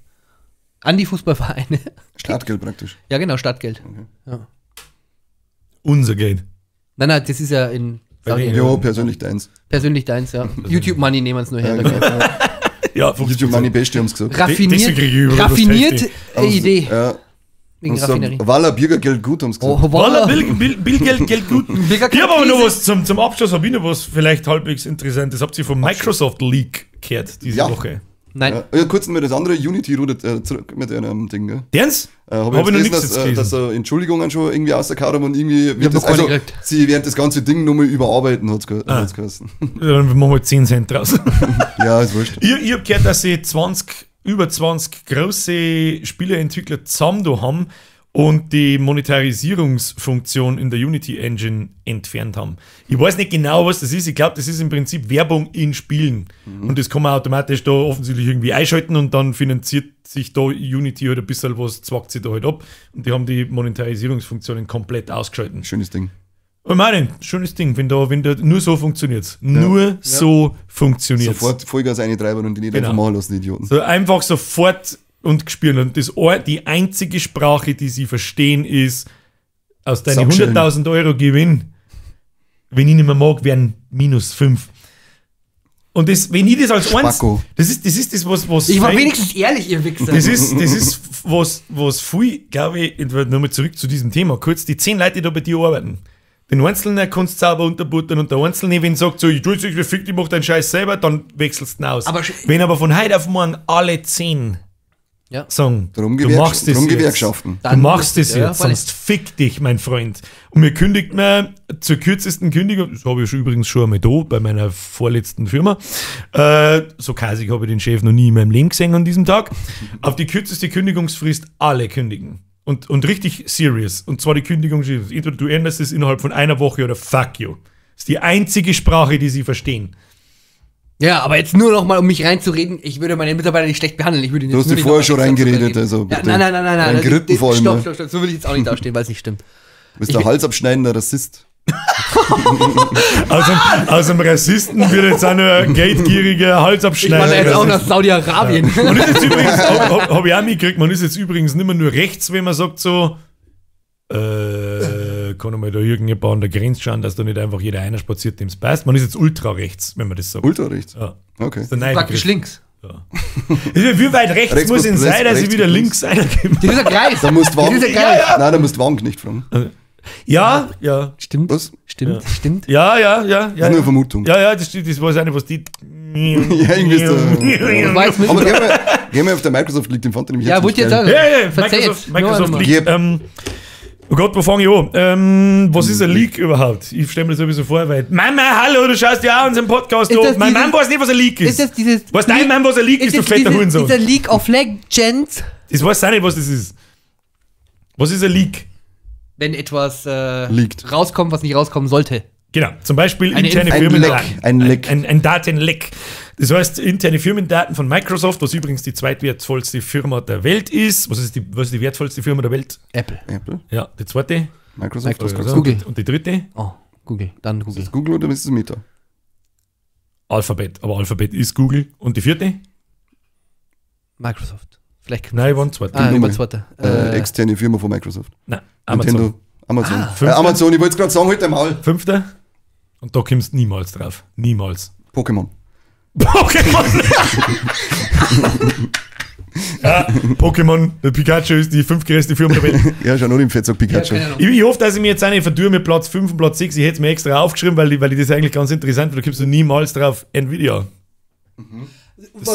An die Fußballvereine. Startgeld praktisch. Ja, genau, Startgeld. Ja. Unser Geld. Nein, nein, das ist ja in Bei denen. Jo, persönlich deins. Persönlich deins, ja. YouTube Money nehmen wir es nur her. Ja, genau. Ja, YouTube Money Beste haben sie gesagt. Raffiniert, Deswegen krieg ich überall was raffiniert Tasty. Idee. Ja. Wegen Und so, Raffinerie. Walla Bürgergeld gut, haben sie gesagt. Oh, Walla, Walla. Bill, Geld gut. Bürger- Ich habe aber noch was zum Abschluss, habe ich noch was vielleicht halbwegs Interessantes. Habt ihr vom Microsoft Leak gehört diese Ja. Woche? Nein. Ja, ja, kurz noch das andere, Unity rudert zurück mit einem Ding, gell? Derns? Habe Hab ich ich noch jetzt nichts gelesen, jetzt dass, gelesen. dass Entschuldigungen schon irgendwie rausgehauen haben und irgendwie hab wird noch das, keine also, gekriegt. sie werden das ganze Ding nochmal überarbeiten, hat's geheißen. Dann machen wir 10 Cent draus. Ja, ist wurscht. Ich hab gehört, dass sie über 20 große Spieleentwickler zusammen da haben und die Monetarisierungsfunktion in der Unity Engine entfernt haben. Ich weiß nicht genau, was das ist. Ich glaube, das ist im Prinzip Werbung in Spielen. Und das kann man automatisch da offensichtlich irgendwie einschalten und dann finanziert sich da Unity halt ein bisschen was, zwackt sich da halt ab. Und die haben die Monetarisierungsfunktionen komplett ausgeschalten. Schönes Ding. Ich meine, schönes Ding, wenn da nur so funktioniert's. Nur so funktioniert's. Sofort Vollgas eintreiben und die nicht Genau. einfach machen lassen, die Idioten. So einfach sofort und gespürt. Und das, die einzige Sprache, die sie verstehen, ist, aus deinen Sackschellen. 100.000 Euro Gewinn, wenn ich nicht mehr mag, wären minus 5. Und das, wenn ich das als eins, Spacko. das ist das, was Ich war Frank- wenigstens ehrlich, ihr Wichser. das ist was viel, glaube ich, nochmal zurück zu diesem Thema, kurz, die 10 Leute, die da bei dir arbeiten, den Einzelnen kannst du sauber unterbuttern und der Einzelne, wenn sagt so, ich tue jetzt fick, ich mach deinen Scheiß selber, dann wechselst du ihn aus. Aber wenn aber von heute auf morgen alle 10 Ja. sagen, Drum, du machst das drum jetzt. Gewerkschaften. Du Dann machst das ja, jetzt, voll. sonst fick dich, mein Freund. Und mir kündigt man zur kürzesten Kündigung, das habe ich übrigens schon einmal da bei meiner vorletzten Firma, so kasig habe ich den Chef noch nie in meinem Leben gesehen an diesem Tag, auf die kürzeste Kündigungsfrist alle kündigen. Und richtig serious. Und zwar die Kündigung, entweder du änderst es innerhalb von einer Woche oder fuck you. Das ist die einzige Sprache, die sie verstehen. Ja, aber jetzt nur noch mal, um mich reinzureden, ich würde meine Mitarbeiter nicht schlecht behandeln. Ich würde ihnen Du jetzt hast nur dich nicht vorher noch schon extra reingeredet, Zucker also geben. Ja, bitte. nein, nein, nein, nein, nein. Reingeritten vor allem, Stopp, ne? stopp, stopp. So will ich jetzt auch nicht dastehen, weil es nicht stimmt. Du bist der halsabschneidender Rassist. Aus einem Rassisten wird jetzt auch nur ein geldgieriger Halsabschneider. Ich war jetzt auch nach Saudi-Arabien. Man ist jetzt übrigens, hab ich auch mitgekriegt, man ist jetzt übrigens nicht mehr nur rechts, wenn man sagt so, kann einmal da irgendjemand an der Grenze schauen, dass da nicht einfach jeder einer spaziert, dem es passt. Man ist jetzt ultra rechts, wenn man das sagt. Ultra rechts. Ja. Okay. Das ist der neue Praktisch Begriff. links. Ja. Wie weit rechts, Rechts muss muss- ihn sein, dass ich rechts wieder muss links einer Das ist ein Kreis. Da musst du Das ist ein Kreis. Nein, da musst du Wagenknecht fragen. Ja, ja. Stimmt. Was? Stimmt, stimmt. Ja, ja, ja. Das Ja, ist nur eine ja. Vermutung. Ja, ja, das, das weiß auch nicht, was die. Ja, irgendwie ist da- Das war jetzt mit- Aber gehen wir auf der Microsoft liegt, den fand ich nämlich Ja, jetzt wollte ich nicht jetzt geil. sagen. Ja, ja, Verzeih Microsoft, jetzt. Microsoft Nur Leak. Oh Gott, wo fange ich an? Was ist ein Leak überhaupt? Ich stelle mir das ein bisschen vor, weil Mama, hallo, du schaust ja auch unseren Podcast Ist an. das Mein dieses- Mann weiß nicht, was ein Leak ist. Ist das dieses. Was dein Mann, was ein Leak ist, du das fetter Hurensohn. Dieser League of Legends? Das weiß auch nicht, was das ist. Was ist ein Leak? Wenn etwas Liegt. rauskommt, was nicht rauskommen sollte. Genau, zum Beispiel Eine interne Ein Firmendaten. Leck, ein Leck. Ein Datenleck. Das heißt, interne Firmendaten von Microsoft, was übrigens die zweitwertvollste Firma der Welt ist. Was ist die wertvollste Firma der Welt? Apple. Apple, Ja, die zweite. Microsoft, was Also, kannst du? Google. Und die dritte? Oh, Google. Dann Google. Ist das Google oder ist es Meta? Alphabet. Aber Alphabet ist Google. Und die vierte? Microsoft. Vielleicht. Nein, waren zweite. Ah, Nummer. über zweite. Externe Firma von Microsoft. Nein, Amazon. Nintendo. Amazon. Fünfte? Amazon, ich wollte es gerade sagen, halt einmal. Fünfter? Und da kommst du niemals drauf. Niemals. Pokémon. Pokémon! Ja, Pokémon, der Pikachu ist die fünftgrößte Firma der Welt. Ja, schon nur im Fettsack Pikachu. Ja, keine Ahnung. Ich hoffe, dass ich mir jetzt auch nicht verdue mit Platz 5 und Platz 6. Ich hätte es mir extra aufgeschrieben, weil ich das eigentlich ganz interessant finde. Da kommst du niemals drauf. Nvidia.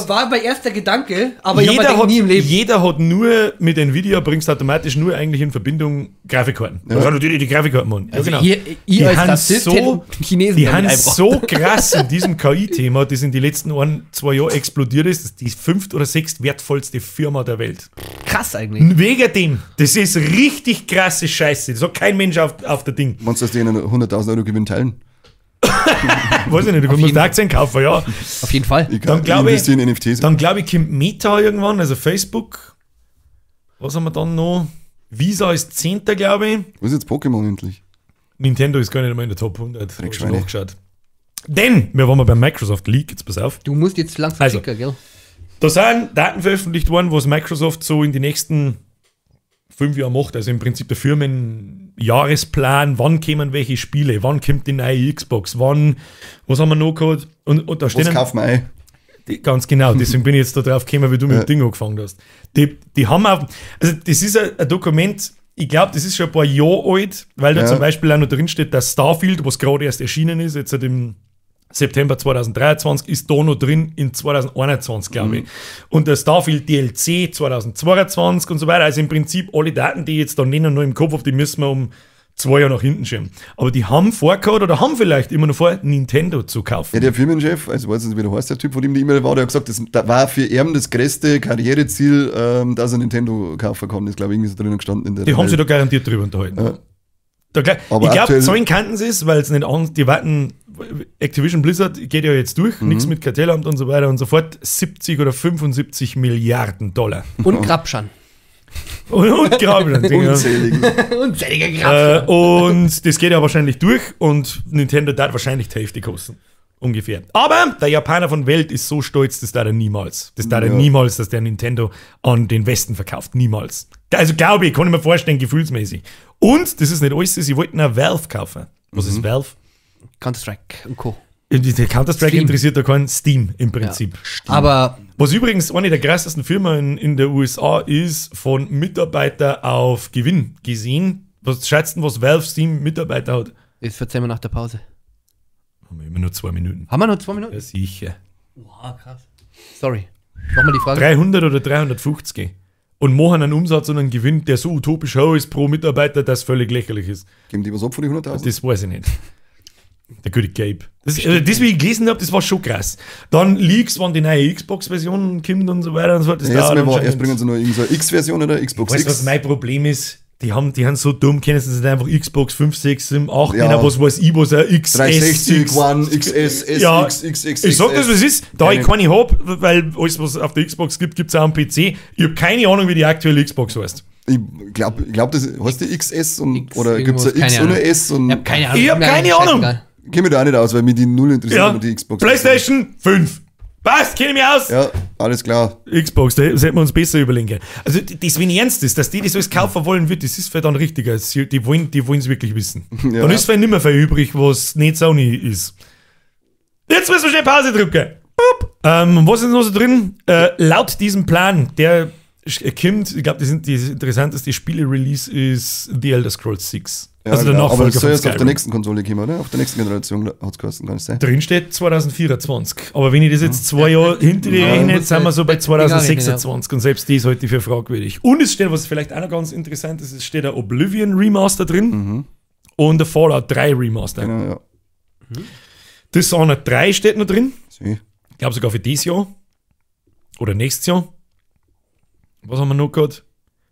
War mein erster Gedanke, aber ich hab mir Jeder gedacht, hat, nie im Leben. jeder hat nur mit Nvidia, bringst du automatisch nur eigentlich in Verbindung Grafikkarten. Ja. Das sind natürlich die Grafikkarten, Mann. Ja, Also genau. ihr Die als haben Rassist so- hättet Chinesen Die damit haben eingebracht. so krass in diesem KI-Thema, das in den letzten 1-2 Jahren explodiert ist, das ist die 5. oder 6. wertvollste Firma der Welt. Krass eigentlich. Wegen dem. Das ist richtig krasse Scheiße. Das hat kein Mensch auf der Ding. Meinst du, dass die einen 100.000 Euro Gewinn teilen? Weiß ich nicht, du musst jeden Aktien kaufen, ja. Auf jeden Fall. Ich Dann glaube ich- investiere in NFTs. Dann glaube ich, kommt Meta irgendwann, also Facebook. Was haben wir dann noch? Visa ist 10., glaube ich. Wo ist jetzt Pokémon endlich? Nintendo ist gar nicht einmal in der Top 100. Hab ich schon Dreckschweine. nachgeschaut. Denn, wir waren mal bei Microsoft Leak, jetzt pass auf. Du musst jetzt langsam Also. schicken, gell? Da sind Daten veröffentlicht worden, was Microsoft so in die nächsten 5 Jahren macht. Also im Prinzip der Firmenjahresplan, wann kämen welche Spiele, wann kommt die neue Xbox, wann, was haben wir noch gehabt? Und da Was stehen kaufen wir ein? Ganz genau, deswegen bin ich jetzt da drauf gekommen, wie du mit dem Ding angefangen hast. Die haben auch, also das ist ein Dokument, ich glaube, das ist schon ein paar Jahre alt, weil da Ja. zum Beispiel auch noch drin steht, dass Starfield, was gerade erst erschienen ist, jetzt seit im September 2023, ist da noch drin in 2021, glaube ich. Und der Starfield DLC 2022 und so weiter. Also im Prinzip alle Daten, die ich jetzt da nenne und noch im Kopf habe, die müssen wir um 2 Jahre nach hinten schieben. Aber die haben vorgehabt oder haben vielleicht immer noch vor, Nintendo zu kaufen. Ja, der Firmenchef, also ich weiß nicht, wie der heißt, der Typ, von dem die E-Mail war, der hat gesagt, das da war für ihn das größte Karriereziel, dass er Nintendo kaufen kann. Das ist, glaube ich, irgendwie so drinnen gestanden in der Die haben sich Mail. da garantiert drüber unterhalten. Ja. Da, glaub, Aber ich glaube, aktuell- zahlen kannten sie es, weil es nicht an, die warten, Activision Blizzard geht ja jetzt durch, Mhm. nichts mit Kartellamt und so weiter und so fort, 70 oder 75 Milliarden Dollar. Und Grabschan. Und Grabeln. Unzählige. Unzählige Grabschan. Und das geht ja wahrscheinlich durch und Nintendo darf wahrscheinlich die Hälfte kosten. Ungefähr. Aber der Japaner von Welt ist so stolz, das darf er niemals. Das darf er Ja. niemals, dass der Nintendo an den Westen verkauft. Niemals. Also glaube ich, kann ich mir vorstellen, gefühlsmäßig. Und, das ist nicht alles, sie wollten auch Valve kaufen. Was ist Valve? Counter-Strike und Co. Die Counter-Strike Steam. interessiert da keinen Steam im Prinzip. Aber Was übrigens eine der krassesten Firmen in der USA ist, von Mitarbeiter auf Gewinn gesehen. Was schätzt denn, was Valve Steam Mitarbeiter hat? das verzeihen wir nach der Pause. Haben wir immer nur 2 Minuten. Haben wir noch 2 Minuten? Ja, sicher. Wow, krass. Sorry. Nochmal die Frage. 300 oder 350. Und machen einen Umsatz und einen Gewinn, der so utopisch hoch ist pro Mitarbeiter, dass völlig lächerlich ist. Geben die was ab von die 100.000? Das weiß ich nicht. Der gute Gabe. Das, das, wie ich gelesen habe, das war schon krass. Dann Leaks, wann die neue Xbox-Version kommt und so weiter und so fort. Das Ja, erst, dauert mal war, anscheinend- erst bringen sie noch irgend so eine X-Version oder Xbox Weißt du, X. was mein Problem ist? Die haben so dumm, können sie nicht einfach Xbox 5, 6, 7, 8 Ja. nennen, was weiß ich, was ein XS, 360, X, One, XS, S, Ja, X, X, X, Ich sag das, XS. was ist. Da ich Keine- keine hab, weil alles, was es auf der Xbox gibt, gibt es auch am PC. Ich hab keine Ahnung, wie die aktuelle Xbox heißt. Ich glaube, glaub, das heißt die XS und, X, oder gibt es ein irgendwas, X keine und ein Ahnung. S? Und Ich hab keine Ahnung. Ich hab Mir keine eigentlich Ahnung. scheißegal. Kenn mich da auch nicht aus, weil mich die null interessiert, Ja. aber die Xbox. PlayStation 5. Passt, kenne ich mich aus. Ja, alles klar. Xbox, da hätten wir uns besser überlegen können. Also, das, wenn ernst ist, dass die das alles kaufen wollen wird, das ist vielleicht dann richtiger. Die wollen es wirklich wissen. Ja. Dann ist vielleicht nicht mehr viel übrig, was nicht Sony ist. Jetzt müssen wir schnell Pause drücken. Boop. Was ist noch so drin? Laut diesem Plan, der kommt, ich glaube, das, sind die interessanteste Spiele-Release ist The Elder Scrolls 6. Ja, also der genau. Nachfolger Aber das soll von erst auf der Skyrim. nächsten Konsole kommen, oder? Auf der nächsten Generation hat es geheißen, kann es sein. Drin steht 2024. Aber wenn ich das jetzt 2 Jahre hinter die Ja. rechne, sind wir so bei Ja, 2026 und selbst das halte ich für fragwürdig. Und es steht, was vielleicht auch noch ganz interessant ist, es steht ein Oblivion Remaster drin und ein Fallout 3 Remaster. Genau, ja. Dishonored 3 steht noch drin. See. Ich glaube sogar für dieses Jahr. Oder nächstes Jahr. Was haben wir noch gehabt?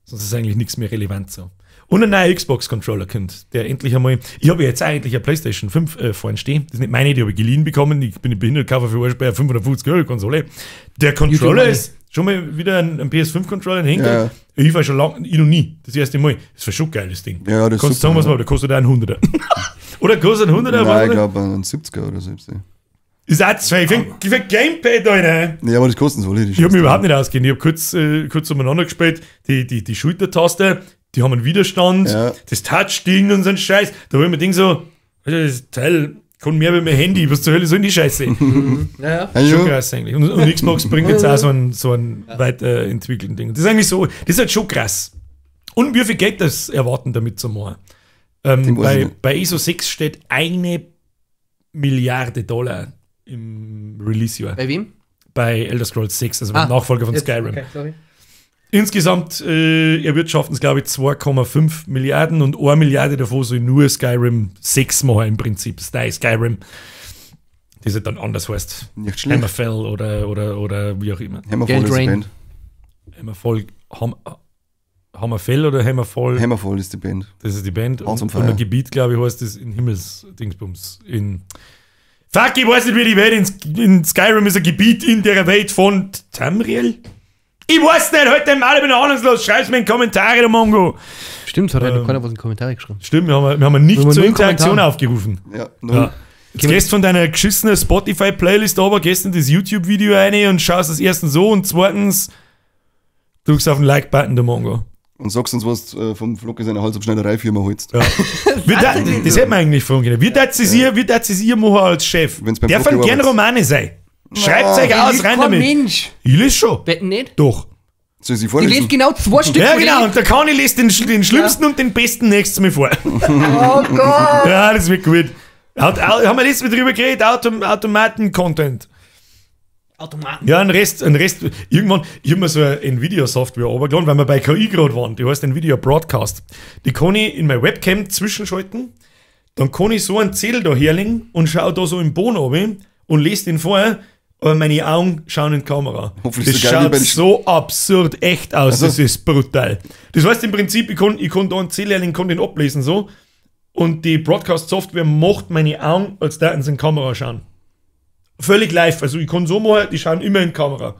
Sonst ist eigentlich nichts mehr relevant so. Und ein neuer Xbox-Controller kommt, der endlich einmal. Ich habe ja jetzt eigentlich eine PlayStation 5 vorne stehen. Das ist nicht meine, die habe ich geliehen bekommen. Ich bin nicht behindert, kaufe für Arsch bei einer 550 € Konsole. Der Controller ist schon mal wieder ein PS5-Controller in Henkel. Ja. Ich war schon lange, ich noch nie. Das erste Mal. Das war schon geil, das Ding. Ja, das ist Kannst du super, sagen, was ja. man, der kostet auch einen 100er. Oder kostet ein 100er? Nein, ich glaube einen 70er oder so. Ist auch zwei. Für ein Gamepad, Alter. Ja, aber das kostet so Ich habe mich überhaupt nicht ausgegeben. Ich habe kurz umeinander gespielt. Die Schultertaste, die haben einen Widerstand, Ja. das Touch-Ding und so ein Scheiß. Da habe ich mir gedacht so, Alter, das Teil kann mehr wie mein Handy. Was zur Hölle soll denn die Scheiße? Ja, Ja, Schon ja. krass eigentlich. Und Xbox bringt jetzt auch so ein weiterentwickelten Ding. Das ist eigentlich so, das ist halt schon krass. Und wie viel Geld das erwarten damit zu machen? weiß ich nicht. Bei ISO 6 steht 1 Milliarde Dollar im Release-Jahr. Bei wem? Bei Elder Scrolls 6, also beim Ah, Nachfolger von Jetzt, Skyrim. Okay, sorry. Insgesamt erwirtschaften es, glaube ich, 2,5 Milliarden und 1 Milliarde davon soll nur Skyrim 6 machen im Prinzip. Skyrim. Das halt dann anders heißt. Nicht schlecht. Hammerfell oder wie auch immer. Hammerfall Geld ist die Rain. Band. Hammerfall, Hammerfell oder Hammerfall, Hammerfall ist die Band. das ist die Band. House Und, on und ein Fire. Gebiet, glaube ich, heißt das in Himmelsdingsbums. In Fuck, ich weiß nicht, wie die Welt in Skyrim ist ein Gebiet in der Welt von Tamriel? Ich weiß nicht, heute im alle bin ich ahnungslos. Schreib's mir in die Kommentare, du Mongo. Stimmt, hat heute keiner was in die Kommentare geschrieben. Stimmt, wir haben nicht Wir haben zur null Interaktion Kommentare. aufgerufen. Ja, null. Ja. Jetzt gehst von deiner geschissenen Spotify-Playlist aber, gehst in das YouTube-Video rein und schaust das erstens so und zweitens drückst auf den Like-Button, der Mongo. Und sagst uns, was vom Flocke seiner Halsabschneiderei-Firma holst. Ja. Das hätten wir eigentlich fragen können. Wie darf es ihr machen als Chef? Wenn's beim Darf Flocke gern arbeitet. Romane sein. Schreibt euch aus, rein Kein damit. Mensch. Ich lese schon. Wetten nicht? Doch. Soll ich sie Die vorlesen? lest genau 2 Stück. Ja, von genau. denen. Und der Conny liest den schlimmsten und den besten nächstes Mal vor. Oh Gott. Ja, das wird gut. Haben wir letztes Mal drüber geredet? Automaten-Content. Automaten. Ja, ein Rest, irgendwann, ich hab mir so eine Nvidia-Software runtergeladen, weil wir bei KI gerade waren, die heißt Nvidia Broadcast. Die kann ich in meine Webcam zwischenschalten, dann kann ich so einen Zettel da herlegen und schau da so im Boden runter und lese den vorher, aber meine Augen schauen in die Kamera. Hoffentlich Das so geil wie schaut bei den so absurd echt aus, Also- das ist brutal. Das heißt im Prinzip, ich kann da einen Zettel herlegen, kann den ablesen so und die Broadcast-Software macht meine Augen, als da in die Kamera schauen. Völlig live, also ich kann so machen, die schauen immer in die Kamera.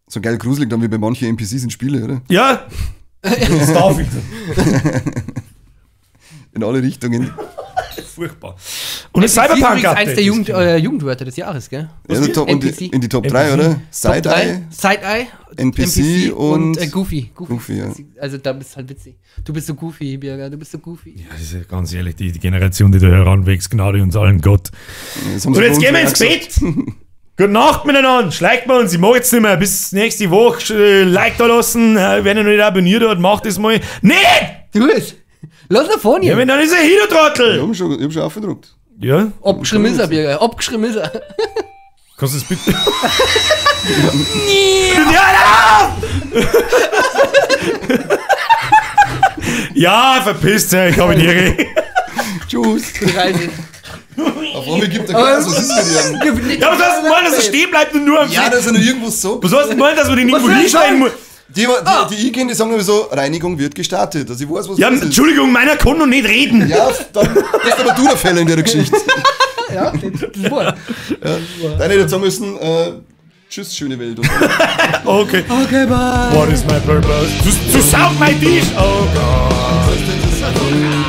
So geil gruselig dann wie bei manchen NPCs in Spiele, oder? Ja, das darf ich. In alle Richtungen. Furchtbar. Und das NPC ist Cyberpunk übrigens eins der Update. Jugendwörter des Jahres, gell? Ja, der Top, und die, NPC? in die Top 3, NPC? oder? Top Side-Eye, 3, Side-Eye, NPC und Goofy. Goofy. Goofy, ja. Also da bist halt witzig. Du bist so goofy, Birger, du bist so goofy. Ja, das ist ja ganz ehrlich, die Generation, die da heranwächst, Gnade uns allen Gott. Das haben Und sie bei jetzt uns gehen wir auch ins gesagt. Bett. Gute Nacht miteinander. Schleicht mal uns. Ich mag jetzt nicht mehr. Bis nächste Woche. Like da lassen. Wenn ihr noch nicht abonniert habt, macht das mal. Nicht! Du es! Lass ihn von Ja, hier! wenn dann ist er Hino-Trottel. Ich hab schon aufgedruckt. Ja, Abgeschrieben ist er, Birger. Abgeschrieben ist er. kannst du es bitte. Ja, auf! Ja, verpisst euch, ich habe die Ehre. Tschüss. Die Reise. Auf einmal gibt er Gas, was ist mit ihm? Ja, was hast du gemeint, dass er stehen bleibt und nur am Ja, dass er nur irgendwo sagt. Was hast du gemeint, dass man den irgendwo soll ich hinstellen sagen? muss? Die, die ich kenne, die sagen immer so, Reinigung wird gestartet. Also ich weiß, was Ja, los ist. Entschuldigung, meiner kann noch nicht reden. Ja, dann bist aber du der Fälle in der Geschichte. Ja, das war. Deine hätte sagen müssen, tschüss, schöne Welt. Und Okay. Okay, bye. What is my purpose? To sound my dish. Oh Gott. dann-